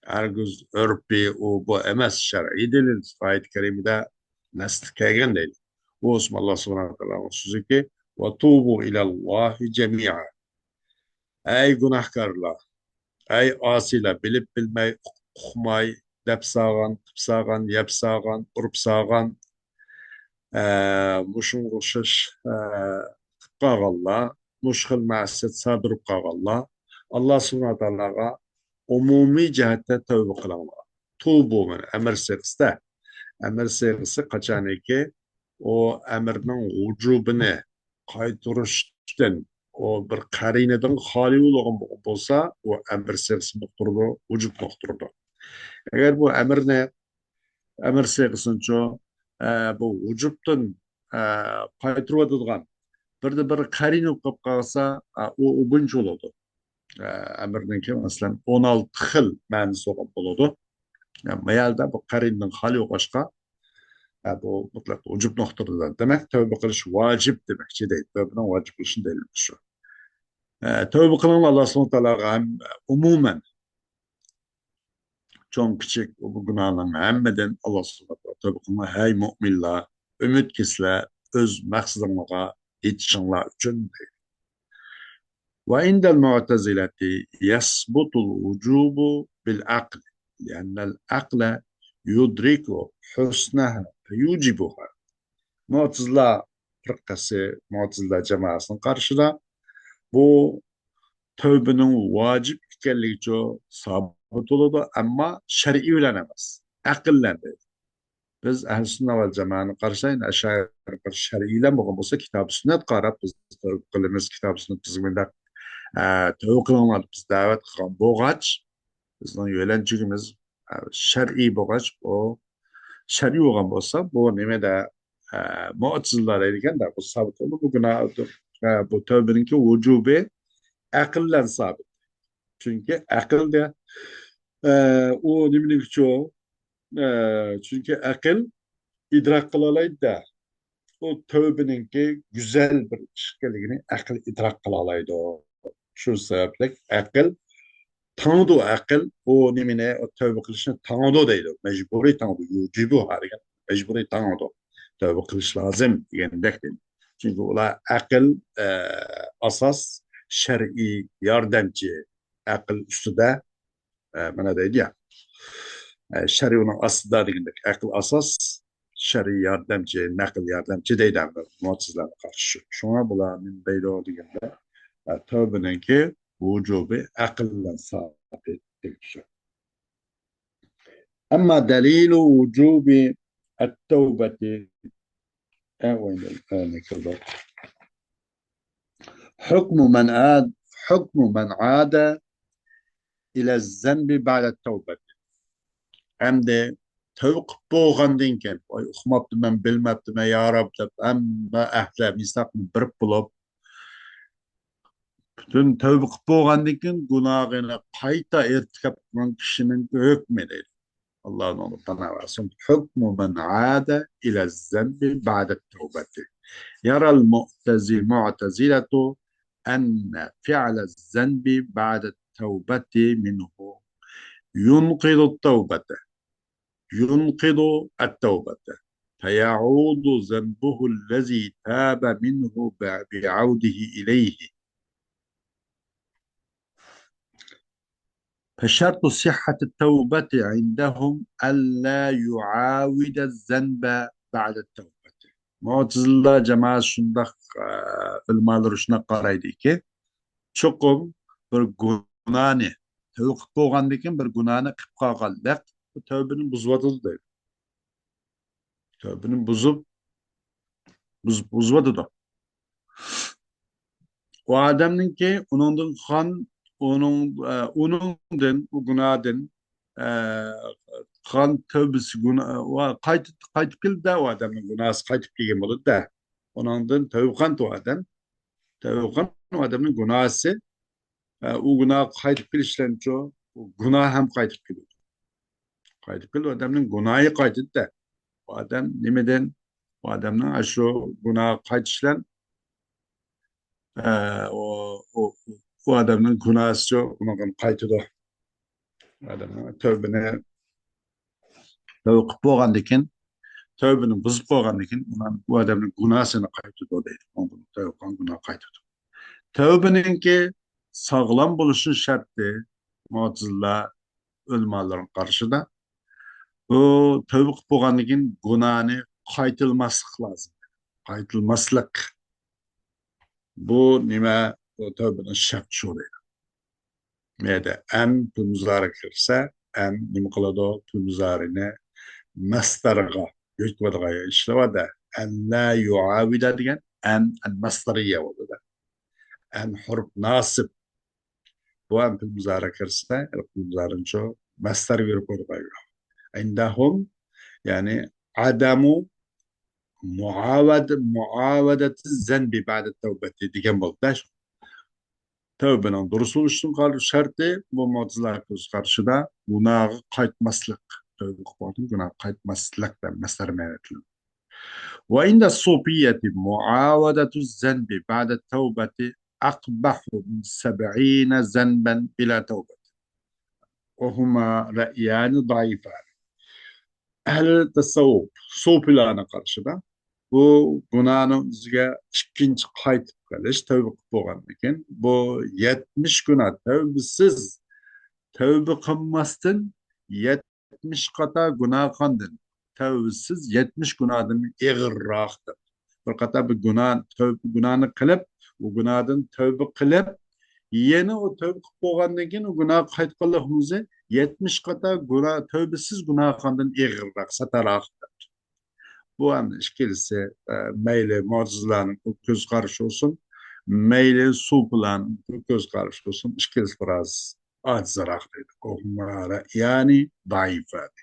ھەرگىز ئۆرپىي ئۇ بۇ ئەمەس، شەرئىي دەلىل، ئايەت كەرىمىدە نەستە كەلگەن دەيدۇ. بۇ ئوسمان ئاللا سۇبھانەھۇ ۋە تائالانىڭ سۆزىكى، وتوبوا إلى الله جميعا. ئەي گۇناھكارلار، ئەي ئاسىيلار، بىلىپ بىلمەي، ئۇقماي، دەپ سالغان، قىپ سالغان، يەپ سالغان، ئۇرۇپ سالغان، ئە، مۇشۇنىڭغا ئوخشاش، ئە، قىپ قالغانلار، مۇشۇ خىل مەسىيەت سادىر بولۇپ قالغانلار، ئاللا سۇبھانەھۇ ۋە تائالاغا ئومۇمىي جەھەتتە تەۋبە قىلىڭلار. توبوا مانا ئەمىر سىيغىسىدە. ئەمىر سىيغىسى قاچانكى ئۇ ئەمىرنىڭ ۋۇجۇبىنى قايتۇرۇشتىن ئۇ بىر قەرىنىدىن خالىي بولغان بولسا، ئۇ ئەمىر سىيغىسىنى ئۇقتۇرىدۇ، ۋۇجۇبنى ئۇقتۇرىدۇ. ئەگەر بۇ ئەمىرنى، ئەمىر سىيغىسىنىچۇ، ئە، بۇ ۋۇجۇبتىن، ئە، قايتۇرۇۋاتىدىغان بىردە بىر قەرىنە بولۇپ قالسا، ئە، ئۇ، ئۇ بۇنچە بولىدۇ. ئە، ئەمىرنىڭكى، مەسىلەن، ئون ئالتە خىل مەنىسى بولغان بولىدۇ. ئە، ما يەردە بۇ قەرىنىدىن خالىي بولغاچقا، ئە، بۇ مۇتلەق ۋۇجۇبنى ئۇقتۇرىدۇ. دېمەك، تەۋبە قىلىش ۋاجىپ دېمەكچى دەيدۇ. تەۋبىنىڭ ۋاجىپ بولۇشىنى دەلىلى شۇ. ئە، تەۋبە قىلىڭلار ئاللا سۇبھانەھۇ ۋە تائالاغا ھەم ئومۇمەن چوڭ كىچىك بۇ گۇناھنىڭ ھەممىدىن ئاللا سۇبھانەھۇ ۋە تائالاغا تەۋبە قىلىڭلار. ھەي مۇئمىنلار، ئۈمىد كېسىلەر ئۆز مەقسىتىڭلارغا يېتىشىڭلار ئۈچۈن دەيدۇ. وعند المعتزلة يثبت الوجوب بالعقل، لأن العقل يدرك حسنها فيوجبها. مۇئتەزىلە پىرقەسى، مۇئتەزىلە جامائەسىنىڭ قارىشىدا بۇ تەۋبىنىڭ ۋاجىپ ئىكەنلىكىچۇ سابىت بولىدۇ، ئەمما شەرئىي بىلەن ئەمەس، ئەقىل بىلەن دەيدۇ. بىز ئەھلى سۈننە ۋەل جامائەنى قارىساق، ئەشئەرىلەر شەرئىي بىلەن بولغان بولسا، كىتاب سۈننەت قاراپ بىز تەۋبە قىلىمىز، كىتاب سۈننەت بىزگە مۇنداق، ئە، تەۋبە قىلىڭلار دەپ بىز دەۋەت قىلغان بولغاچ، بىزنىڭ يۆلەنچۈكىمىز، ئە، شەرئىي بولغاچ، بۇ شەرئىي بولغان بولسا، بۇ نېمىدە، ئە، مۇئتەزىلە دەيدىكەن-دە، بۇ سابىت بولىدۇ، بۇ گۇناھ، ئە، بۇ تەۋبىنىڭكى ۋۇجۇبى ئەقىل بىلەن سابىت. چۈنكى ئەقىلدە، ئە، ئۇ نېمىنىڭكىچۇ؟ ئە، چۈنكى ئەقىل ئىدراك قىلالايدۇ-دە. ئۇ تەۋبىنىڭكى گۈزەل بىر ئىش ئىكەنلىكىنى ئەقىل ئىدراك قىلالايدۇ. شۇ سەۋەبلىك ئەقىل تاڭىدۇ، ئەقىل ئۇ نېمىنى، ئۇ تەۋبە قىلىشنى تاڭىدۇ دەيدۇ. مەجبۇرىي تاڭىدۇ، يۇجىبۇھا دېگەن مەجبۇرىي تاڭىدۇ. تەۋبە قىلىش لازىم دېگەندەك دەيدۇ. چۈنكى ئۇلار ئەقىل، ئە، ئاساس، شەرئىي ياردەمچى، ئەقىل ئۈستىدە، ئە، مانا دەيدۇ يا. ئە، شەرئىي ئۇنىڭ ئاستىدا دېگەندەك، ئەقىل ئاساس، شەرئىي ياردەمچى، نەقىل ياردەمچى دەيدۇ ئەمدى مۇئتەزىلەنىڭ قارىشى. شۇڭا بۇلار نېمە دەيدۇ دېگەندە، ئە، تەۋبىنىڭكى ۋۇجۇبى ئەقىل بىلەن سابىت دېگۈچى. أما دليل وجوب التوبة، ئە، ئوينايلى، ئە، نېمە كىردۇق؟ حكم من عاد، حكم من عاد إلى الذنب بعد التوبة. ئەمدى تەۋبە قىلىپ بولغاندىن كېيىن، ۋاي، ئۇقماپتىمەن، بىلمەپتىمەن، يا رەب دەپ، ھەممە ئەھدە مىساقنى بېرىپ بولۇپ، پۈتۈن تەۋبە قىلىپ بولغاندىن كېيىن، گۇناھىنى قايتا ئىرتىكاپ قىلغان كىشىنىڭ ھۆكمى دەيدۇ. ئاللا ئۇنىڭغا پاناھ بەرسۇن. حكم من عاد إلى الذنب بعد التوبة. يرى المعتزي-، المعتزلة أن فعل الذنب بعد التوبة منه ينقض التوبة، ينقض التوبة، فيعود ذنبه الذي تاب منه ب-، بعوده إليه. فشرط صحة التوبة عندهم ألا يعاود الذنب بعد التوبة. مۇئتەزىلە جامائەت شۇنداق، ئە، ئۆلىمالار شۇنداق قارايدىكى، چوقۇم بىر گۇناھنى، تەۋبە قىلىپ بولغاندىن كېيىن بىر گۇناھنى قىلىپ قالغانلىق، بۇ تەۋبىنى بۇزۇۋاتىدۇ دەيدۇ. تەۋبىنى بۇزۇپ، بۇزۇپ، بۇزۇۋاتىدۇ. ئۇ ئادەمنىڭكى ئۇنىڭدىن قان، ئۇنىڭ، ئە، ئۇنىڭدىن، ئۇ گۇناھدىن، ئە، قان تەۋبىسى، گۇنا-، ۋە قايتىپ، قايتىپ كېلىدۇ-دە، ئۇ ئادەمنىڭ گۇناھى قايتىپ كەلگەن بولىدۇ-دە. ئۇنىڭدىن تەۋبە قىلغان ئۇ ئادەم. تەۋبە قىلغان ئۇ ئادەمنىڭ گۇناھى، ئە، ئۇ گۇناھ قايتىپ كېلىشلەنچۇ، ئۇ گۇناھ ھەم قايتىپ كېلىدۇ. قايتىپ كېلىدۇ، ئادەمنىڭ گۇناھى قايتىدۇ-دە. ئۇ ئادەم نېمىدىن؟ ئۇ ئادەمنىڭ ئاشۇ گۇناھى قايتىشلان، ئە، ئۇ، ئۇ، ئۇ ئادەمنىڭ گۇناھىچۇ ئۇنىڭدىن قايتىدۇ. ئۇ ئادەمنىڭ تەۋبىنى، تەۋبە قىلىپ بولغاندىن كېيىن، تەۋبىنى بۇزۇپ قويغاندىن كېيىن، ئۇنىڭ، ئۇ ئادەمنىڭ گۇناھىنى قايتىدۇ دەيدۇ. ئۇنىڭدىن تەۋبە قىلغان گۇناھ قايتىدۇ. تەۋبىنىڭكى ساغلام بولۇشنىڭ شەرتى، مۇئتەزىلە ئۆلىمالىرىنىڭ قارىشىدا، بۇ تەۋبە قىلىپ بولغاندىن كېيىن گۇناھنى قايتىلىماسلىق لازىم. قايتىلىماسلىق. بۇ نېمە؟ بۇ تەۋبىنىڭ شەرتى شۇ دەيدۇ. مەيدە ئەن پىل مۇزارىگە كىرسە، ئەن نېمە قىلىدۇ؟ پىل مۇزارىنى مەسدەرغا يۆتكىۋاتىدىغان ئىشلار بار-دە. ئەن لا يۇئاۋىدە دېگەن ئەن، ئەن مەسدەرىيە بولىدۇ-دە. ئەن ھۇرۇپ ناسىب. بۇ ئەن پىل مۇزارىگە كىرسە، پىل مۇزارىنچۇ مەسدەرگە يۆتكىۋاتىدىغان. عندهم، يەنى عدم معاود-، معاودة الذنب بعد التوبة دېگەن بولدى-دە. تەۋبىنىڭ دۇرۇس بولۇشىنىڭ قار-، شەرتى، بۇ مۇئتەزىلە كۆز قارىشىدا گۇناھقا قايتماسلىق. تەۋبە قىلىپ بولغاندىن گۇناھقا قايتماسلىق دەپ مەسدەر مەنىتىلىدۇ. وعند الصوفية معاودة الذنب بعد التوبة أقبح من سبعين ذنبا بلا توبة. وهما رأيان ضعيفان. ئەھلى تەسەۋۋۇپ، سوپىلارنىڭ قارىشىدا، بۇ گۇناھنىڭ ئۆزىگە ئىككىنچى قايتىپ قېلىش، تەۋبە قىلىپ بولغاندىن كېيىن، بۇ يەتمىش گۇناھ، تەۋبىسىز، تەۋبە قىلماستىن يەتمىش قاتا گۇناھ قاندىن، تەۋبىسىز يەتمىش گۇناھدىن ئېغىرراق دەپ. بىر قاتا بىر گۇناھ، تەۋ-، گۇناھنى قىلىپ، ئۇ گۇناھدىن تەۋبە قىلىپ، يەنە ئۇ تەۋبە قىلىپ بولغاندىن كېيىن ئۇ گۇناھقا قايتقانلىقنىڭ ئۆزى يەتمىش قاتا گۇناھ، تەۋبىسىز گۇناھ قاندىن ئېغىرراق، ساتاراق دەپ. بۇ ئەمدى ئىككىلىسى، ئە، مەيلى مۇئتەزىلەنىڭ بۇ كۆز قارىشى بولسۇن، مەيلى سوپىلارنىڭ بۇ كۆز قارىشى بولسۇن، ئىككىلىسى بىراز ئاجىزراق دەيدۇ. وهما رأيان ضعيفان.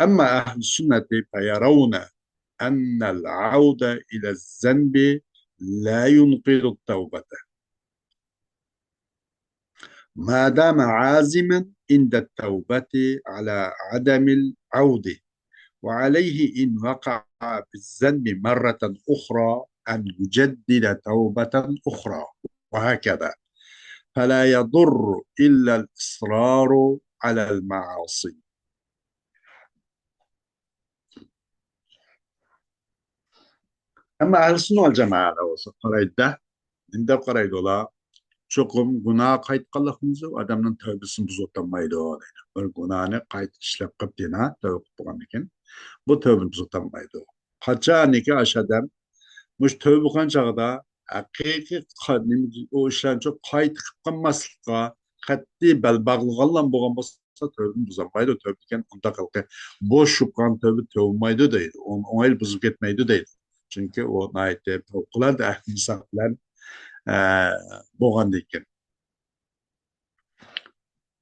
أما أهل السنة فيرون أن العودة إلى الذنب لا ينقض التوبة. ما دام عازما عند التوبة على عدم العودة، وعليه إن وقع بالذنب مرة أخرى أن يجدد توبة أخرى، وهكذا، فلا يضر إلا الإصرار على المعاصي. ئەمما ئەھلى سۈننە ۋەل جامائەلەر بولسا قارايدۇ-دە، نېمە دەپ قارايدۇ ئۇلار؟ چوقۇم گۇناھقا قايتقانلىقىمىز ئادەمنىڭ تەۋبىسىنى بۇزۇۋاتالمايدۇ دەيدۇ. بىر گۇناھنى قايتا ئىشلەپ قىلىپ يەنە تەۋبە قىلىپ بولغاندىن كېيىن بۇ تەۋبىنى بۇزۇۋاتالمايدۇ. قاچانكى ئاشۇ ئادەم مۇشۇ تەۋبە قىلغان چاغدا ھەقىقىي قا-، نېمە، ئۇ ئىشلارنى قايتا قىلىپ قالماسلىققا قەتئىي بەل باغلىغانلا بولغان بولسا، تەۋبىنى بۇزالمايدۇ. تەۋبە دېگەن ئۇنداق ھېلىقى بوش يوقان تەۋبە تۇرمايدۇ دەيدۇ. ئۇنى ئوڭايلا بۇزۇپ كەتمەيدۇ دەيدۇ. چۈنكى ئۇ ناھايىتى پەۋقۇلئاددە ئەھلى ئىنساپ بىلەن، ئە، بولغاندىن كېيىن.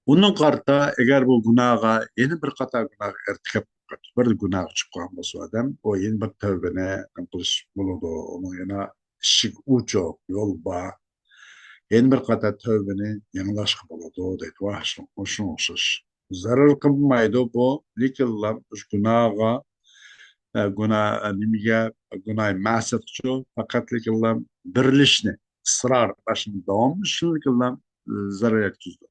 ئۇنىڭغا قارىتا، ئەگەر بۇ گۇناھقا، يەنە بىر قاتار گۇناھقا ئىرتىكاپ قىلىپ، بىر گۇناھقا چۈشۈپ قالغان بولسا ئادەم، ئۇ يەنە بىر تەۋبىنى قىلىش بولىدۇ. ئۇنىڭ يەنە ئىشىك ئوچۇق، يول بار. يەنە بىر قاتار تەۋبىنى يېڭىلاشقا بولىدۇ دەيدۇ. ۋە شۇ-، شۇنىڭغا ئوخشاش. زەرەر قىلمايدۇ بۇ، لېكىنلا مۇشۇ گۇناھقا، ئە، گۇناھ، ئە، نېمىگە، گۇناھ مەسىيەتكىچۇ، پەقەت لېكىنلا بېرىلىشنى، ئىسرار، ئاشۇنى داۋاملىشىشلىكىلا زەرەر يەتكۈزىدۇ.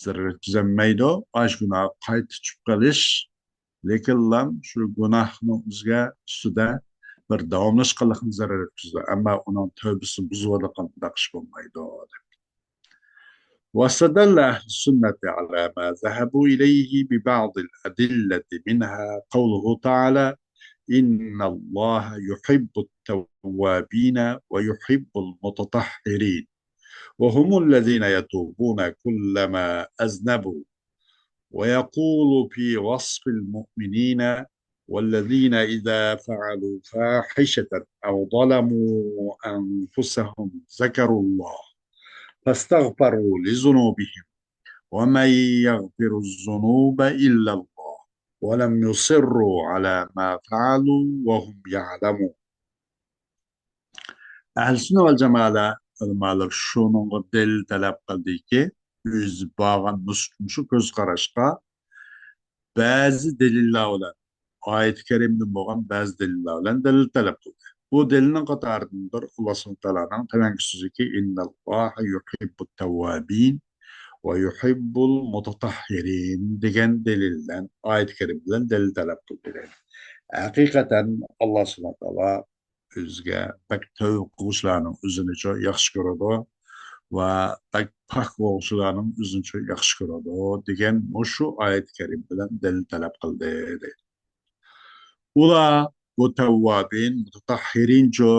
زەرەر يەتكۈزەلمەيدۇ. ئاشۇ گۇناھقا قايتا چۈشۈپ قېلىش، لېكىنلا شۇ گۇناھنىڭ ئۆزىگە، ئۈستىدە بىر داۋاملاشقانلىقنى زەرەر يەتكۈزىدۇ. ئەمما ئۇنىڭ تەۋبىسىنى بۇزۇۋالىدىغان بۇنداق ئىش بولمايدۇ، دەپ. واستدل أهل السنة على ما ذهبوا إليه ببعض الأدلة، منها قوله تعالى: إن الله يحب التوابين ويحب المتطهرين، وهم الذين يتوبون كلما أذنبوا. ويقول في وصف المؤمنين: والذين إذا فعلوا فاحشة أو ظلموا أنفسهم ذكروا الله فاستغفروا لذنوبهم ومن يغفر الذنوب إلا الله ولم يصروا على ما فعلوا وهم يعلمون. ئەھلى سۈننە ۋەل جامائەلەر ئۆلىمالىرى شۇنىڭغا دەلىل تەلەپ قىلدىكى، ئۆزى بارغان مۇشۇ، مۇشۇ كۆز قاراشقا بەزى دەلىللەر بىلەن، ئايەتى كەرىمدىن بولغان بەزى دەلىللەر بىلەن دەلىل تەلەپ قىلدى. بۇ دەلىلنىڭ قاتارىدىن بىر، ئاللا سۇبھانەھۇ تائالانىڭ تۆۋەنكى سۆزىكى: إن الله يحب التوابين ويحب المتطهرين دېگەن دەلىل بىلەن، ئايەتى كەرىم بىلەن دەلىل تەلەپ قىلدى. ھەقىقەتەن ئاللا سۇبھانەھۇ تائالا ئۆزىگە بەك تەۋبە قىلغۇچىلارنىڭ ئۆزىنىچۇ ياخشى كۆرىدۇ ۋە بەك پاك بولغۇچىلارنىڭ ئۆزىنىچۇ ياخشى كۆرىدۇ دېگەن مۇشۇ ئايەت كەرىم بىلەن دەلىل تەلەپ قىلدى، دەيدۇ. ئۇلار بۇ تەۋۋابىن، مۇتەتەھھىرىنچۇ،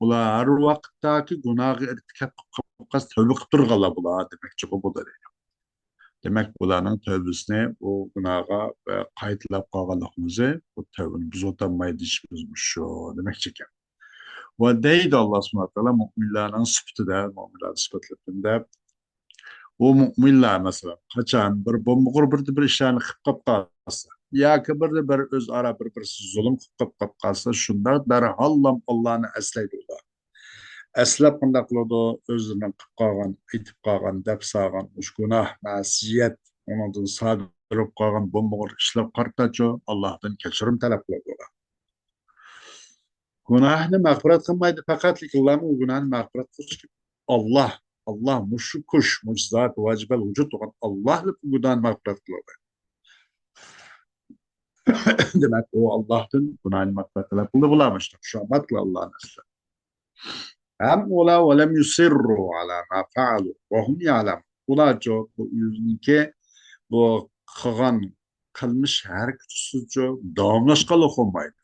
ئۇلار ھەر ۋاقىتتاكى گۇناھقا ئىرتىكاپ قىلىپ قالسا تەۋبە قىلىپ تۇرغانلار بۇلار دېمەكچىغۇ بۇ دەيدۇ. دېمەك، بۇلارنىڭ تەۋبىسىنى، بۇ گۇناھقا، ئە، قايتىلاپ قالغانلىقىمىزنى، بۇ تەۋبىنى بۇزۇۋاتالمايدۇ دېيىشىمىز مۇشۇ دېمەكچىكەن. ۋە دەيدۇ ئاللا سۇبھانەھۇ ۋە تائالا مۆمىنلەرنىڭ سۈپىتىدە، مۆمىنلەرنى سۈپەتلەپ دەپ، ئۇ مۆمىنلەر، مەسىلەن، قاچان بىر بولمىغۇر بىردە بىر ئىشلارنى قىلىپ قاپ قالسا ياكى بىردە بىر ئۆزئارا بىر بىرسىگە زۇلۇم قىلىپ قاپ قالسا، شۇنداق دەرھاللا ئاللانى ئەسلەيدۇ ئۇلار. ئەسلەپ قانداق قىلىدۇ؟ ئۆزلىرىنىڭ قىلىپ قالغان، ئېيتىپ قالغان، دەپ سالغان مۇشۇ گۇناھ، مەسىيەت، ئۇنىڭدىن سادىر بولۇپ قالغان بولمىغۇر ئىشلارغا قارىتاچۇ، ئاللاھتىن كەچۈرۈم تەلەپ قىلىدۇ ئۇلار. گۇناھنى مەغپىرەت قىلمايدۇ، پەقەتلا ئۇ گۇناھنى مەغپىرەت قىلغۇچى ئاللاھ. ئاللاھ مۇشۇ كۈچ، مۇشۇ زات، ۋاجىبەل ۋۇجۇد بولغان ئاللاھلا بۇ گۇناھنى مەغپىرەت قىلىدۇ. دېمەك، ئۇ ئاللاھتىن گۇناھنى مەغپىرەت تەلەپ قىلدى، بۇلار مۇشۇنداق خۇشامەتلا ئاللاھنى ئەسلەپ. ھەم ئۇلار ولم يصروا على ما فعلوا وهم يعلمون. ئۇلارچۇ بۇ ئۆزىنىڭكى بۇ قىلغان قىلمىش ھەرىكىتى ئۈستىدىچۇ داۋاملاشقانلىق بولمايدۇ.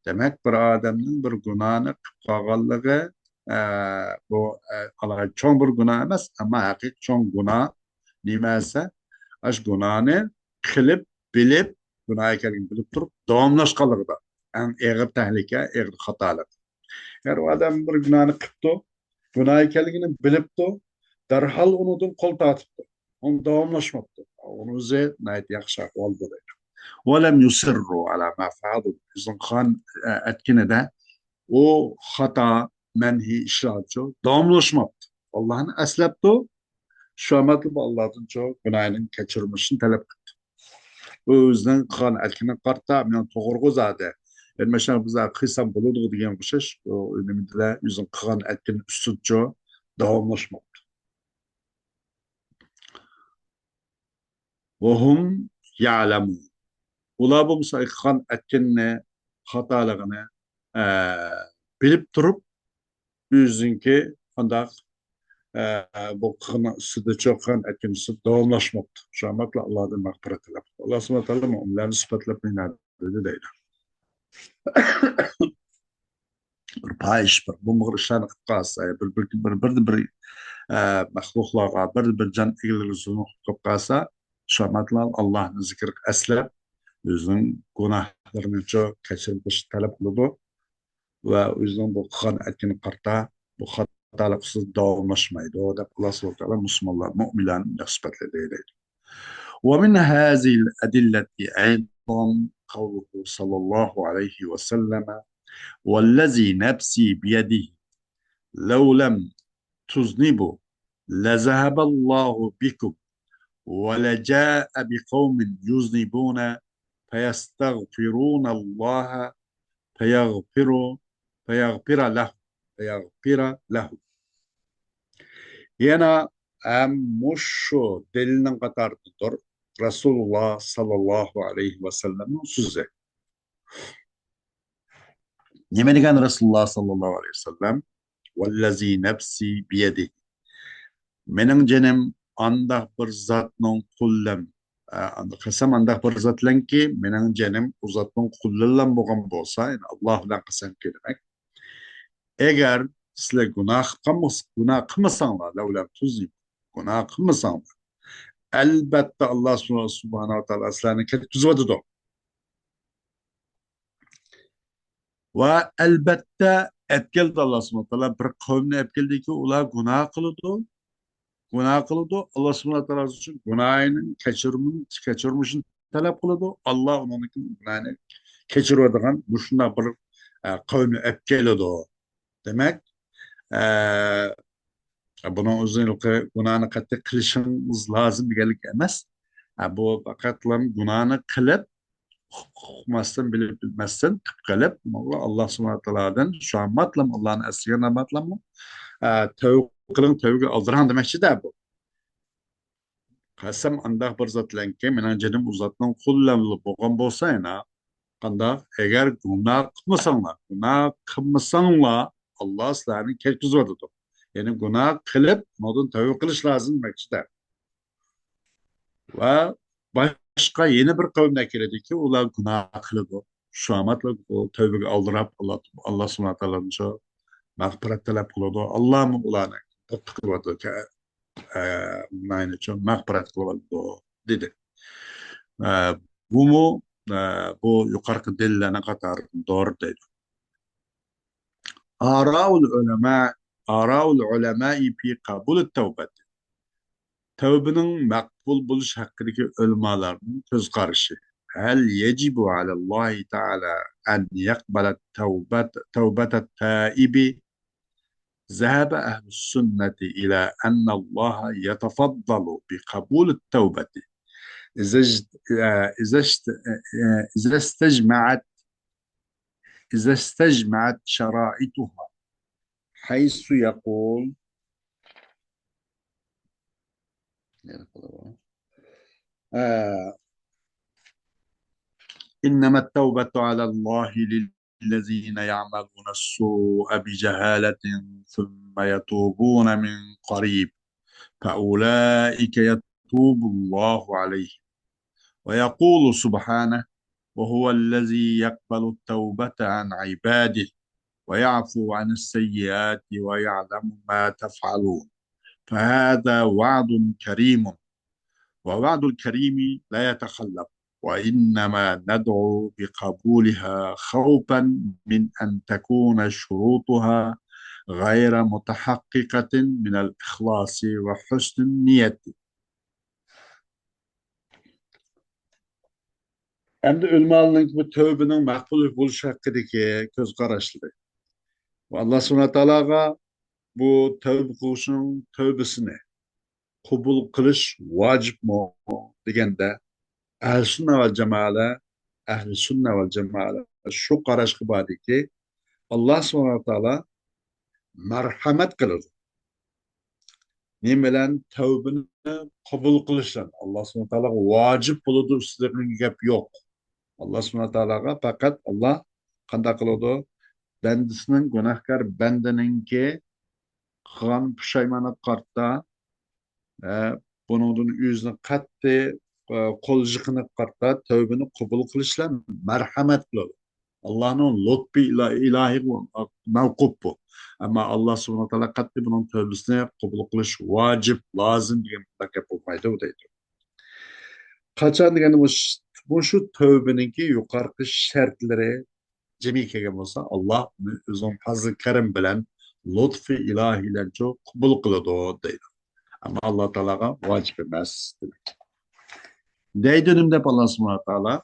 دېمەك، بىر ئادەمنىڭ بىر گۇناھنى قىلىپ قالغانلىقى، ئە، بۇ، ئە، ئالاھىدە چوڭ بىر گۇناھ ئەمەس، ئەمما ھەقىقىي چوڭ گۇناھ نېمە دېسە، ئاشۇ گۇناھنى قىلىپ، بىلىپ، گۇناھ ئىكەنلىكىنى بىلىپ تۇرۇپ داۋاملاشقانلىقىدا ئەڭ ئېغىر تەھلىكە، ئېغىر خاتالىق. يەنى ئۇ ئادەم بىر گۇناھنى قىپتۇ، گۇناھ ئىكەنلىكىنى بىلىپتۇ، دەرھال ئۇنىڭدىن قول تارتىپتۇ. ئۇنى داۋاملاشماپتۇ. ئۇنىڭ ئۆزى ناھايىتى ياخشى ئەھۋال بۇ دەيدۇ. ولم يصروا على ما فعلوا. ئۆزىنىڭ قىلغان، ئە، ئەتكىنىدە ئۇ خاتا، مەنھىي ئىشلارچۇ داۋاملاشماپتۇ. ئاللاھنى ئەسلەپتۇ. شۇ ئامەتلا بۇ ئاللاھتىنچۇ گۇناھىنىڭ كەچۈرمىشىنى تەلەپ قىپتۇ. ئۇ ئۆزىنىڭ قىلغان ئەتكىنىگە قارىتا، مېنىڭ توغرىغۇ زادى. يەنى مەشۇنداق بىز قىلسام بولىدىغۇ دېگەن ئوخشاش، ئۇ نېمىدىلا ئۆزىنىڭ قىلغان ئەتكىنى ئۈستىدىچۇ داۋاملاشماپتۇ. وهم يعلمون. ئۇلار بولمىسا قىلغان ئەتكىنىنى، خاتالىقىنى، ئە، بىلىپ تۇرۇپ، ئۆزىنىڭكى قانداق، ئە، بۇ قىلغان ئۈستىدىچۇ، قىلغان ئەتكىنى ئۈستىدە داۋاملاشماپتۇ. شۇ ئامەتلا ئاللاھتىن مەغپىرەت تىلەپ. ئاللا سۇبھانەھۇ ۋە تائالا مۆمىنلەرنى سۈپەتلەپ نېمە دېدى دەيدۇ. بىر پاھىش، بىر بولمىغۇر ئىشلارنى قىلىپ قالسا، بىر، بىر، بىر، بىردە بىر، ئە، مەخلۇقلارغا، بىردە بىر جان ئىگىلىرىگە زۇلۇم قىلىپ قالسا، شۇ ئامەتلا ئاللاھنى زىكىر ئەسلەپ، ئۆزىنىڭ گۇناھلىرىنىچۇ كەچۈرۈم تەلەپ قىلىدۇ ۋە ئۆزىنىڭ بۇ قىلغان ئەتكىنىگە قارىتا بۇ خاتالىق ئۈستىدە داۋاملاشمايدۇ، دەپ ئاللا سۇبھانەھۇ ۋە تائالا مۇسۇلمانلار، مۆمىنلەرنى مۇنداق سۈپەتلىدى دەيدۇ. ومن هذه الأدلة أيضا قوله صلى الله عليه وسلم: والذي نفسي بيده لو لم تذنبوا لذهب الله بكم ولجاء بقوم يذنبون فيستغفرون الله فيغفر، فيغفر له، فيغفر له. يەنە ھەم مۇشۇ دەلىلنىڭ قاتارىدىدۇر رەسۇلۇللا ساللاللاھۇ ئەلەيھى ۋەسەللەمنىڭ سۆزى. نېمە دېگەن رەسۇلۇللا ساللاللاھۇ ئەلەيھى ۋەسەللەم؟ ۋەللەزى نەپسى بىيەدىھى. مېنىڭ جېنىم ئانداق بىر زاتنىڭ قوللىرىم، ئە، قەسەم ئانداق بىر زات بىلەنكى، مېنىڭ جېنىم ئۇ زاتنىڭ قوللىرىلا بولغان بولسا، يەنى ئاللا بىلەن قەسەمكى دېمەك. ئەگەر سىلەر گۇناھ قىلمىس-، گۇناھ قىلمىساڭلار، لەۋلەم تۇزنىم، گۇناھ قىلمىساڭلار، ئەلبەتتە ئاللا سۇبھانەھۇ ۋە تائالا سىلەرنى كەتكۈزۈۋاتىدۇ. ۋە ئەلبەتتە ئەپكەلدى، ئاللا سۇبھانەھۇ ۋە تائالا بىر قەۋمنى ئەپكەلدىكى، ئۇلار گۇناھ قىلىدۇ، گۇناھ قىلىدۇ. ئاللا سۇبھانەھۇ ۋە تائالا ئۈچۈن گۇناھىنىڭ كەچۈرۈم-، كەچۈرمىشىنى تەلەپ قىلىدۇ. ئاللا ئۇنىڭدىكى گۇناھىنى كەچۈرۈۋېتىدىغان مۇشۇنداق بىر، ئە، قەۋمنى ئەپكەلىدۇ. دېمەك، ئە، بۇنىڭ ئۆزى ھېلىقى گۇناھنى قەتئىي قىلىشىڭىز لازىم دېگەنلىك ئەمەس. ئە، بۇ پەقەتلا گۇناھنى قىلىپ، ئۇقماستىن، بىلىپ بىلمەستىن قىلىپ قېلىپ، ئاللا سۇبھانەھۇ ۋە تائالادىن شۇ ئاماتلام، ئاللانى ئەسلىگەن ئاماتلاممۇ، ئە، تەۋبە قىلىڭ، تەۋبىگە ئالدىراڭ دېمەكچىدە بۇ. قەسەم ئانداق بىر زات بىلەنكى، مېنىڭ جېنىم ئۇ زاتنىڭ قوللىرىدا بولغان بولسا، يەنە قانداق؟ ئەگەر گۇناھ قىلمىساڭلار، گۇناھ قىلمىساڭلار، ئاللا سىلەرنى كەتكۈزۈۋېتىدۇ. يەنى گۇناھ قىلىپ، ئۇنىڭدىن تەۋبە قىلىش لازىم دېمەكچىدە. ۋە باشقا يەنە بىر قەۋمنى كېلىدۇكى، ئۇلار گۇناھ قىلىدۇ. شۇ ئاماتلا ئۇ تەۋبىگە ئالدىراپ، ئاللا، ئاللا سۇبھانەھۇ ۋە تائالادىن شۇ مەغپىرەت تەلەپ قىلىدۇ. ئاللامۇ ئۇلارنى قىلىۋاتىدۇ، ئە، ئە، گۇناھىنى شۇ مەغپىرەت قىلىۋاتىدۇ، دېدى. ئە، بۇمۇ، ئە، بۇ يۇقىرىقى دەلىللەرنىڭ قاتارىدىندۇر، دەيدۇ. آراء العلماء، آراء العلماء في قبول التوبة. تەۋبىنىڭ مەقبۇل بولۇش ھەققىدىكى ئۆلىمالارنىڭ كۆز قارىشى. هل يجب على الله تعالى أن يقبل التوبة، توبة التائب؟ ذهب أهل السنة إلى أن الله يتفضل بقبول التوبة إذا اجت-، إذا اجت-، إذا استجمعت، إذا استجمعت شرائطها، حيث يقول، آه، إنما التوبة على الله للذين يعملون السوء بجهالة ثم يتوبون من قريب فأولئك يتوب الله عليهم. ويقول سبحانه: وهو الذي يقبل التوبة عن عباده ويعفو عن السيئات ويعلم ما تفعلون، فهذا وعد كريم، ووعد الكريم لا يتخلف، وإنما ندعو بقبولها خوفا من أن تكون شروطها غير متحققة من الإخلاص وحسن النية. ئەمدى ئۆلىمالارنىڭ بۇ تەۋبىنىڭ مەقبۇل بولۇش ھەققىدىكى كۆز قاراشلىرى. ئاللا سۇبھانەھۇ ۋە تائالاغا بۇ تەۋبە قىلغۇچىنىڭ تەۋبىسىنى قوبۇل قىلىش ۋاجىپمۇ دېگەندە، ئەھلى سۈننە ۋەل جامائەلەر، ئەھلى سۈننە ۋەل جامائەلەر شۇ قاراشقا باردىكى، ئاللا سۇبھانەھۇ ۋە تائالا مەرھەمەت قىلىدۇ. نېمە بىلەن؟ تەۋبىنى قوبۇل قىلىش بىلەن. ئاللا سۇبھانەھۇ ۋە تائالاغا ۋاجىپ بولىدۇ، ئۈستىدىن گەپ يوق. ئاللا سۇبھانەھۇ ۋە تائالاغا پەقەت ئاللا قانداق قىلىدۇ؟ بەندىسىنىڭ، گۇناھكار بەندىنىڭكى قىلغان پۇشايمانىغا قارىتا، ئە، بۇنىڭدىن ئۆزىنى قەتئىي، ئە، قول يىغىنىغا قارىتا تەۋبىنى قوبۇل قىلىش بىلەن مەرھەمەت قىلىدۇ. ئاللانىڭ لۇتپى ئىلا-، ئىلاھىغا مەۋقۇپ بۇ. ئەمما ئاللا سۇبھانەھۇ ۋە تائالا قەتئىي بۇنىڭ تەۋبىسىنى قوبۇل قىلىش ۋاجىپ، لازىم دېگەن بۇنداق گەپ بولمايدۇ دەيدۇ. قاچان دېگەندە مۇش-، مۇشۇ تەۋبىنىڭكى يۇقىرىقى شەرتلىرى جەمئىي كەلگەن بولسا، ئاللا ئۇنى ئۆزىنىڭ پەزلى كەرەم بىلەن، لۇتفى ئىلاھى بىلەنچۇ قوبۇل قىلىدۇ دەيدۇ. ئەمما ئاللا تائالاغا ۋاجىپ ئەمەس دېمەك. دەيدۇ نېمە دەپ ئاللا سۇبھانەھۇ ۋە تائالا؟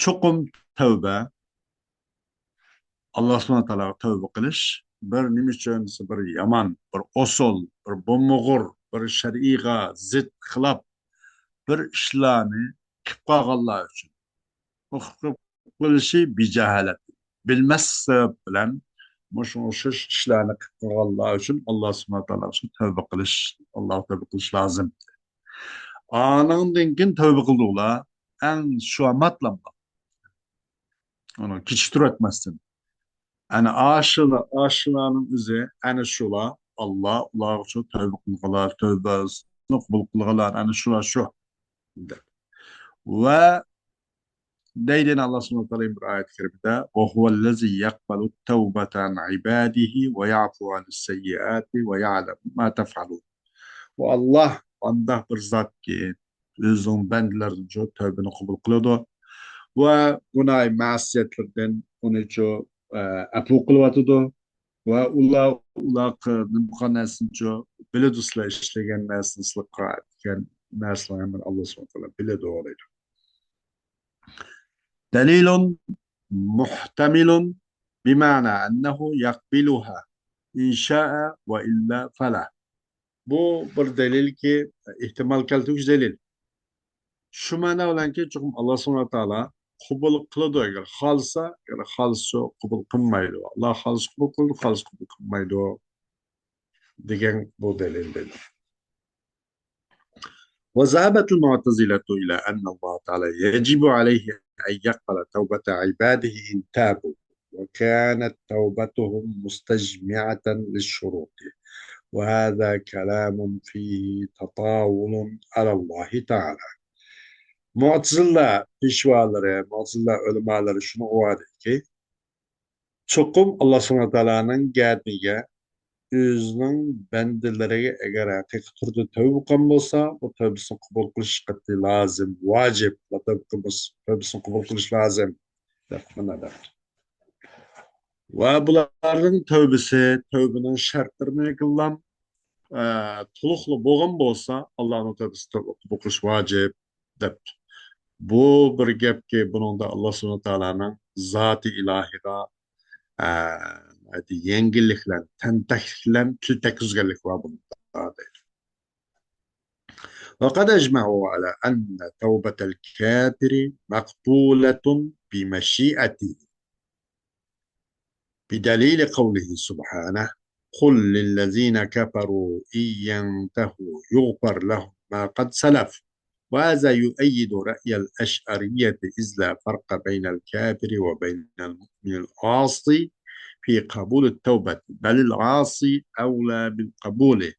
چوقۇم تەۋبە، ئاللا سۇبھانەھۇ ۋە تائالاغا تەۋبە قىلىش بىر نېمە ئۈچۈن دېسە، بىر يامان، بىر ئوسال، بىر بومبىغۇر، بىر شەرئىيغا زىت، خىلاپ بىر ئىشلارنى قىلىپ قالغانلار ئۈچۈن. ئۇ قىلىپ قىلىشى بىجاھالەت، بىلمەسلىك سەۋەب بىلەن مۇشۇ ئوخشاش ئىشلارنى قىلىپ قالغانلار ئۈچۈن ئاللا سۇبھانەھۇ ۋە تائالا ئۈچۈن تەۋبە قىلىش، ئاللاغا تەۋبە قىلىش لازىم. ئانىڭدىن كېيىن تەۋبە قىلدى ئۇلار. ئەڭ شۇ ماتلامدا ئۇنى كېچىكتۈرۈۋەتمەستىن. ئەنە ئاشۇلا-، ئاشۇلارنىڭ ئۆزى، ئەنە شۇلار، ئاللا ئۇلارغىچۇ تەۋبە قىلغىلار، تەۋبىسىنى قوبۇل قىلغىلار، ئەنە شۇلار شۇ، دەپ. ۋە دەيدۇ ئاللا سۇبھانەھۇ ۋە تائالا بىر ئايەت كەرىمىدە، وهو الذي يقبل التوبة عن عباده ويعفو عن السيئات ويعلم ما تفعلون. ۋە ئاللا ئانداق بىر زاتكى، ئۆزىنىڭ بەندىلىرىدىن شۇ تەۋبىنى قوبۇل قىلىدۇ ۋە گۇناھ مەسىيەتلىرىدىن ئۇنى شۇ، ئە، ئەپۇ قىلىۋاتىدۇ. ۋە ئۇلار، ئۇلار قىلغان نەرسىنى شۇ بىلىدۇ، سىلەر ئىشلىگەن نەرسىنى، سىلەر قىلغان نەرسىلەرنى ھەممىنى ئاللا سۇبھانەھۇ ۋە تائالا بىلىدۇ، دەيدۇ. دليل محتمل بمعنى أنه يقبلها إن شاء وإلا فلا. بۇ بىر دەلىلكى، ئېھتىمال كەلتۈرگۈچى دەلىل. شۇ مەنا بىلەنكى، چوقۇم ئاللا سۇبھانەھۇ ۋە تائالا قوبۇل قىلىدۇ، ئەگەر خالىسا، ئەگەر خالىسا قوبۇل قىلمايدۇ. ئاللا خالىسا قوبۇل قىلىدۇ، خالىسا قوبۇل قىلمايدۇ دېگەن بۇ دەلىل دېدى. وذهبت المعتزلة إلى أن الله تعالى يجب عليه أن يقبل توبة عباده إن تابوا، وكانت توبتهم مستجمعة للشروط، وهذا كلام فيه تطاول على الله تعالى. مۇئتەزىلە پېشۋالىرى، مۇئتەزىلە ئۆلىمالىرى شۇنى ئۇۋادىكى، چوقۇم ئاللا سۇبھانەھۇ ۋە تائالانىڭ گەدىنىگە ئۆزىنىڭ بەندىلىرىگە ئەگەر ھەقىقىي تۈردە تەۋبە قىلغان بولسا، بۇ تەۋبىسىنى قوبۇل قىلىش قەتئىي لازىم، ۋاجىپ، ۋە تەۋبە قىلمىسا، تەۋبىسىنى قوبۇل قىلىش لازىم، دەپ مۇنداق دەپتۇ. ۋە بۇلارنىڭ تەۋبىسى، تەۋبىنىڭ شەرتلىرىنى كىللام، ئە، تولۇقلا بولغان بولسا، ئاللانىڭ تەۋبىسىنى قوبۇل قىلىش ۋاجىپ، دەپتۇ. بۇ بىر گەپكى، بۇنىڭدا ئاللا سۇبھانەھۇ ۋە تائالانىڭ زاتى ئىلاھىغا، ئە، يەڭگىللىك بىلەن، تەنتەكلىك بىلەن تىل تەگكۈزگەنلىك بار بۇنىڭدا، دەيدۇ. وقد أجمعوا على أن توبة الكافر مقبولة بمشيئته، بدليل قوله سبحانه: قل للذين كفروا إن ينتهوا يغفر لهم ما قد سلف. وهذا يؤيد رأي الأشعرية، إذ لا فرق بين الكافر وبين المؤمن العاصي في قبول التوبة، بل العاصي أولى بالقبول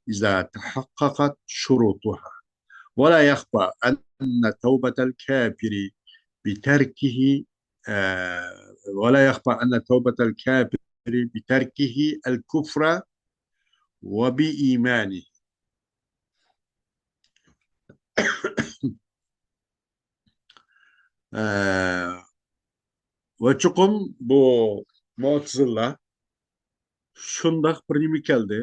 إذا تحققت شروطها. ولا يخفى أن توبة الكافر بتركه، آه، ولا يخفى أن توبة الكافر بتركه الكفر وبإيمانه. ئە، ۋە چوقۇم بۇ مۇئتەزىلە شۇنداق بىر نېمە كەلدى،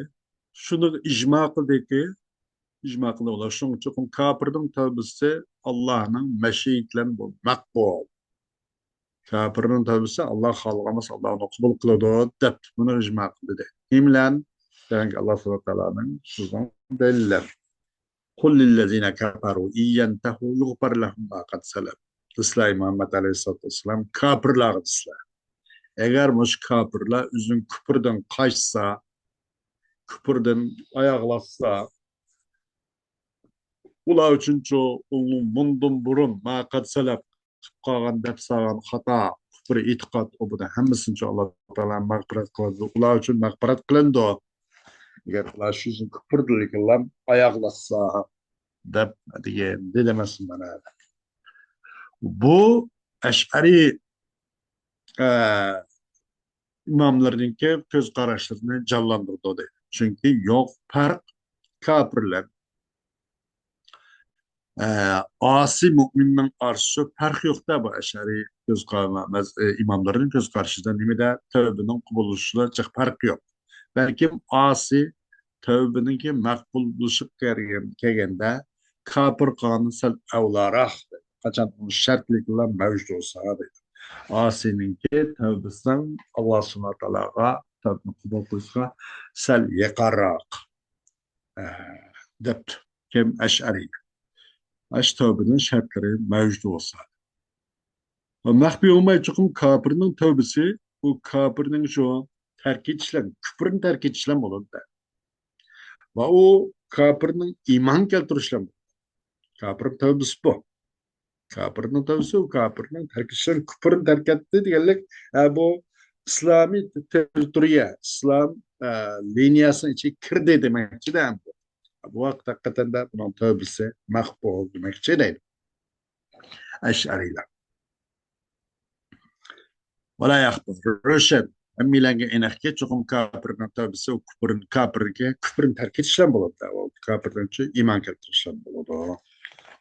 شۇنىڭغا ئىجما قىلدىكى، ئىجما قىلدى ئۇلار. شۇنىڭ چوقۇم كاپىرنىڭ تەۋبىسى ئاللانىڭ مەشىئىتى بىلەن بۇ مەقبۇل. كاپىرنىڭ تەۋبىسى ئاللا خالىغان بولسا، ئاللا ئۇنى قوبۇل قىلىدۇ، دەپ بۇنى ئىجما قىلدى. نېمە بىلەن؟ دېگەنكى، ئاللا سۇبھانەھۇ ۋە تائالانىڭ سۆزىنىڭ دەلىللىرى. قل للذين كفروا إن ينتهوا يغفر لهم ما قد سلف. دېسىلە، ئەي مۇھەممەد ئەلەيھىسسالاتۇ ۋەسسالام، كاپىرلارغا دېسىلە. ئەگەر مۇشۇ كاپىرلار ئۆزىنىڭ كۇپرىدىن قاچسا، كۇپرىدىن ئاياغلاشسا، ئۇلار ئۈچۈنچۇ ئۇنىڭ مۇندىن بۇرۇن ما قەد سەلەپ قىلىپ قالغان، دەپ سالغان خاتا، كۇپرى ئېتىقاد، ئۇ بۇنى ھەممىسىنىچۇ ئاللا تائالا مەغپىرەت قىلىدۇ. ئۇلار ئۈچۈن مەغپىرەت قىلىنىدۇ. ئەگەر ئۇلار شۇ كۇپردىن ئاياغلاشسا، دەپ دېگەن دېمەسمۇ مانا. بۇ ئەشئەرىي، ئە، ئىماملىرىنىڭكى كۆز قاراشلىرىنى جانلاندۇرىدۇ دەيدۇ. چۈنكى يوق پەرق كاپىرلار، ئە، ئاسىي مۇئمىننىڭ ئارىسىدا پەرق يوق-دە، بۇ ئەشئەرىي كۆز قارا-، مەز-، ئە، ئىماملىرىنىڭ كۆز قارىشىدا نېمىدە؟ تەۋبىنىڭ قوبۇل بولۇشىدا جىق پەرق يوق. بەلكىم ئاسىي تەۋبىنىڭكى مەقبۇل بولۇشىغا كەلگەن-، كەلگەندە كاپىر قىلغاندىن سەل ئەۋلاراق. قاچان ئۇنىڭ شەرتلىكلەر مەۋجۇت بولسا دەيدۇ. ئاسىينىڭكى تەۋبىسىنىڭ ئاللا سۇبھانەھۇ ۋە تائالاغا تەۋبىنى قوبۇل قىلىشىغا سەل يېقىنراق، ئە، دەپتۇ. كىم؟ ئەشئەرىي. ئاشۇ تەۋبىنىڭ شەرتلىرى مەۋجۇت بولسا. ۋە مەخپىي بولماي چوقۇم كاپىرنىڭ تەۋبىسى، ئۇ كاپىرنىڭ شۇ تەرك ئېتىشلەن، كۈپرنى تەرك ئېتىشلەن بولىدۇ. ۋە ئۇ كاپىرنىڭ ئىمان كەلتۈرۈشلەن بولىدۇ. كاپىرنىڭ تەۋبىسى بۇ. كاپىرنىڭ تەۋبىسى ئۇ كاپىرنىڭ تەرك ئېتىشلەن، كۈپرنى تەرك ئەتتى دېگەنلىك، ئە، بۇ ئىسلامىي تېررىتورىيە، ئىسلام، ئە، لىنىيەسىنىڭ ئىچىگە كىردى دېمەكچىدە ئەمدى. بۇ ۋاقىت ھەقىقەتەندە بۇنىڭ تەۋبىسى مەقبۇل دېمەكچى دەيدۇ ئەشئەرىيلار. ۋەلا يەخفا، روشەن، ھەممىلەرگە ئېنىقكى، چوقۇم كاپىرنىڭ تەۋبىسى ئۇ كۈپرىنى، كاپىرنىڭكى كۈپرىنى تەرك ئېتىشلەن بولىدۇ. ئۇ كاپىرنىڭچۇ ئىمان كەلتۈرۈشلەن بولىدۇ.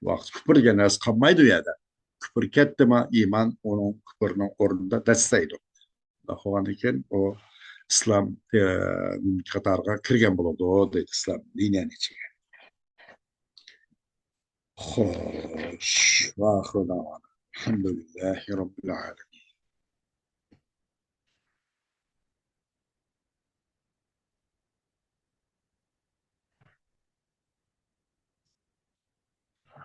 ۋاقىت كۈپر دېگەن نەرسە قالمايدۇ ئۇ يەردە. كۈپر كەتتىمۇ، ئىمان ئۇنىڭ كۈپرىنىڭ ئورنىدا دەسسەيدۇ. شۇنداق بولغاندىن كېيىن ئۇ ئىسلام، ئە، قاتارىغا كىرگەن بولىدۇ، دەيدۇ، ئىسلام دىنىنىڭ ئىچىگە. خوش. ۋە ئاخىرۇ دەۋانا ئەلھەمدۇلىللاھى رەببىل ئالەمىن.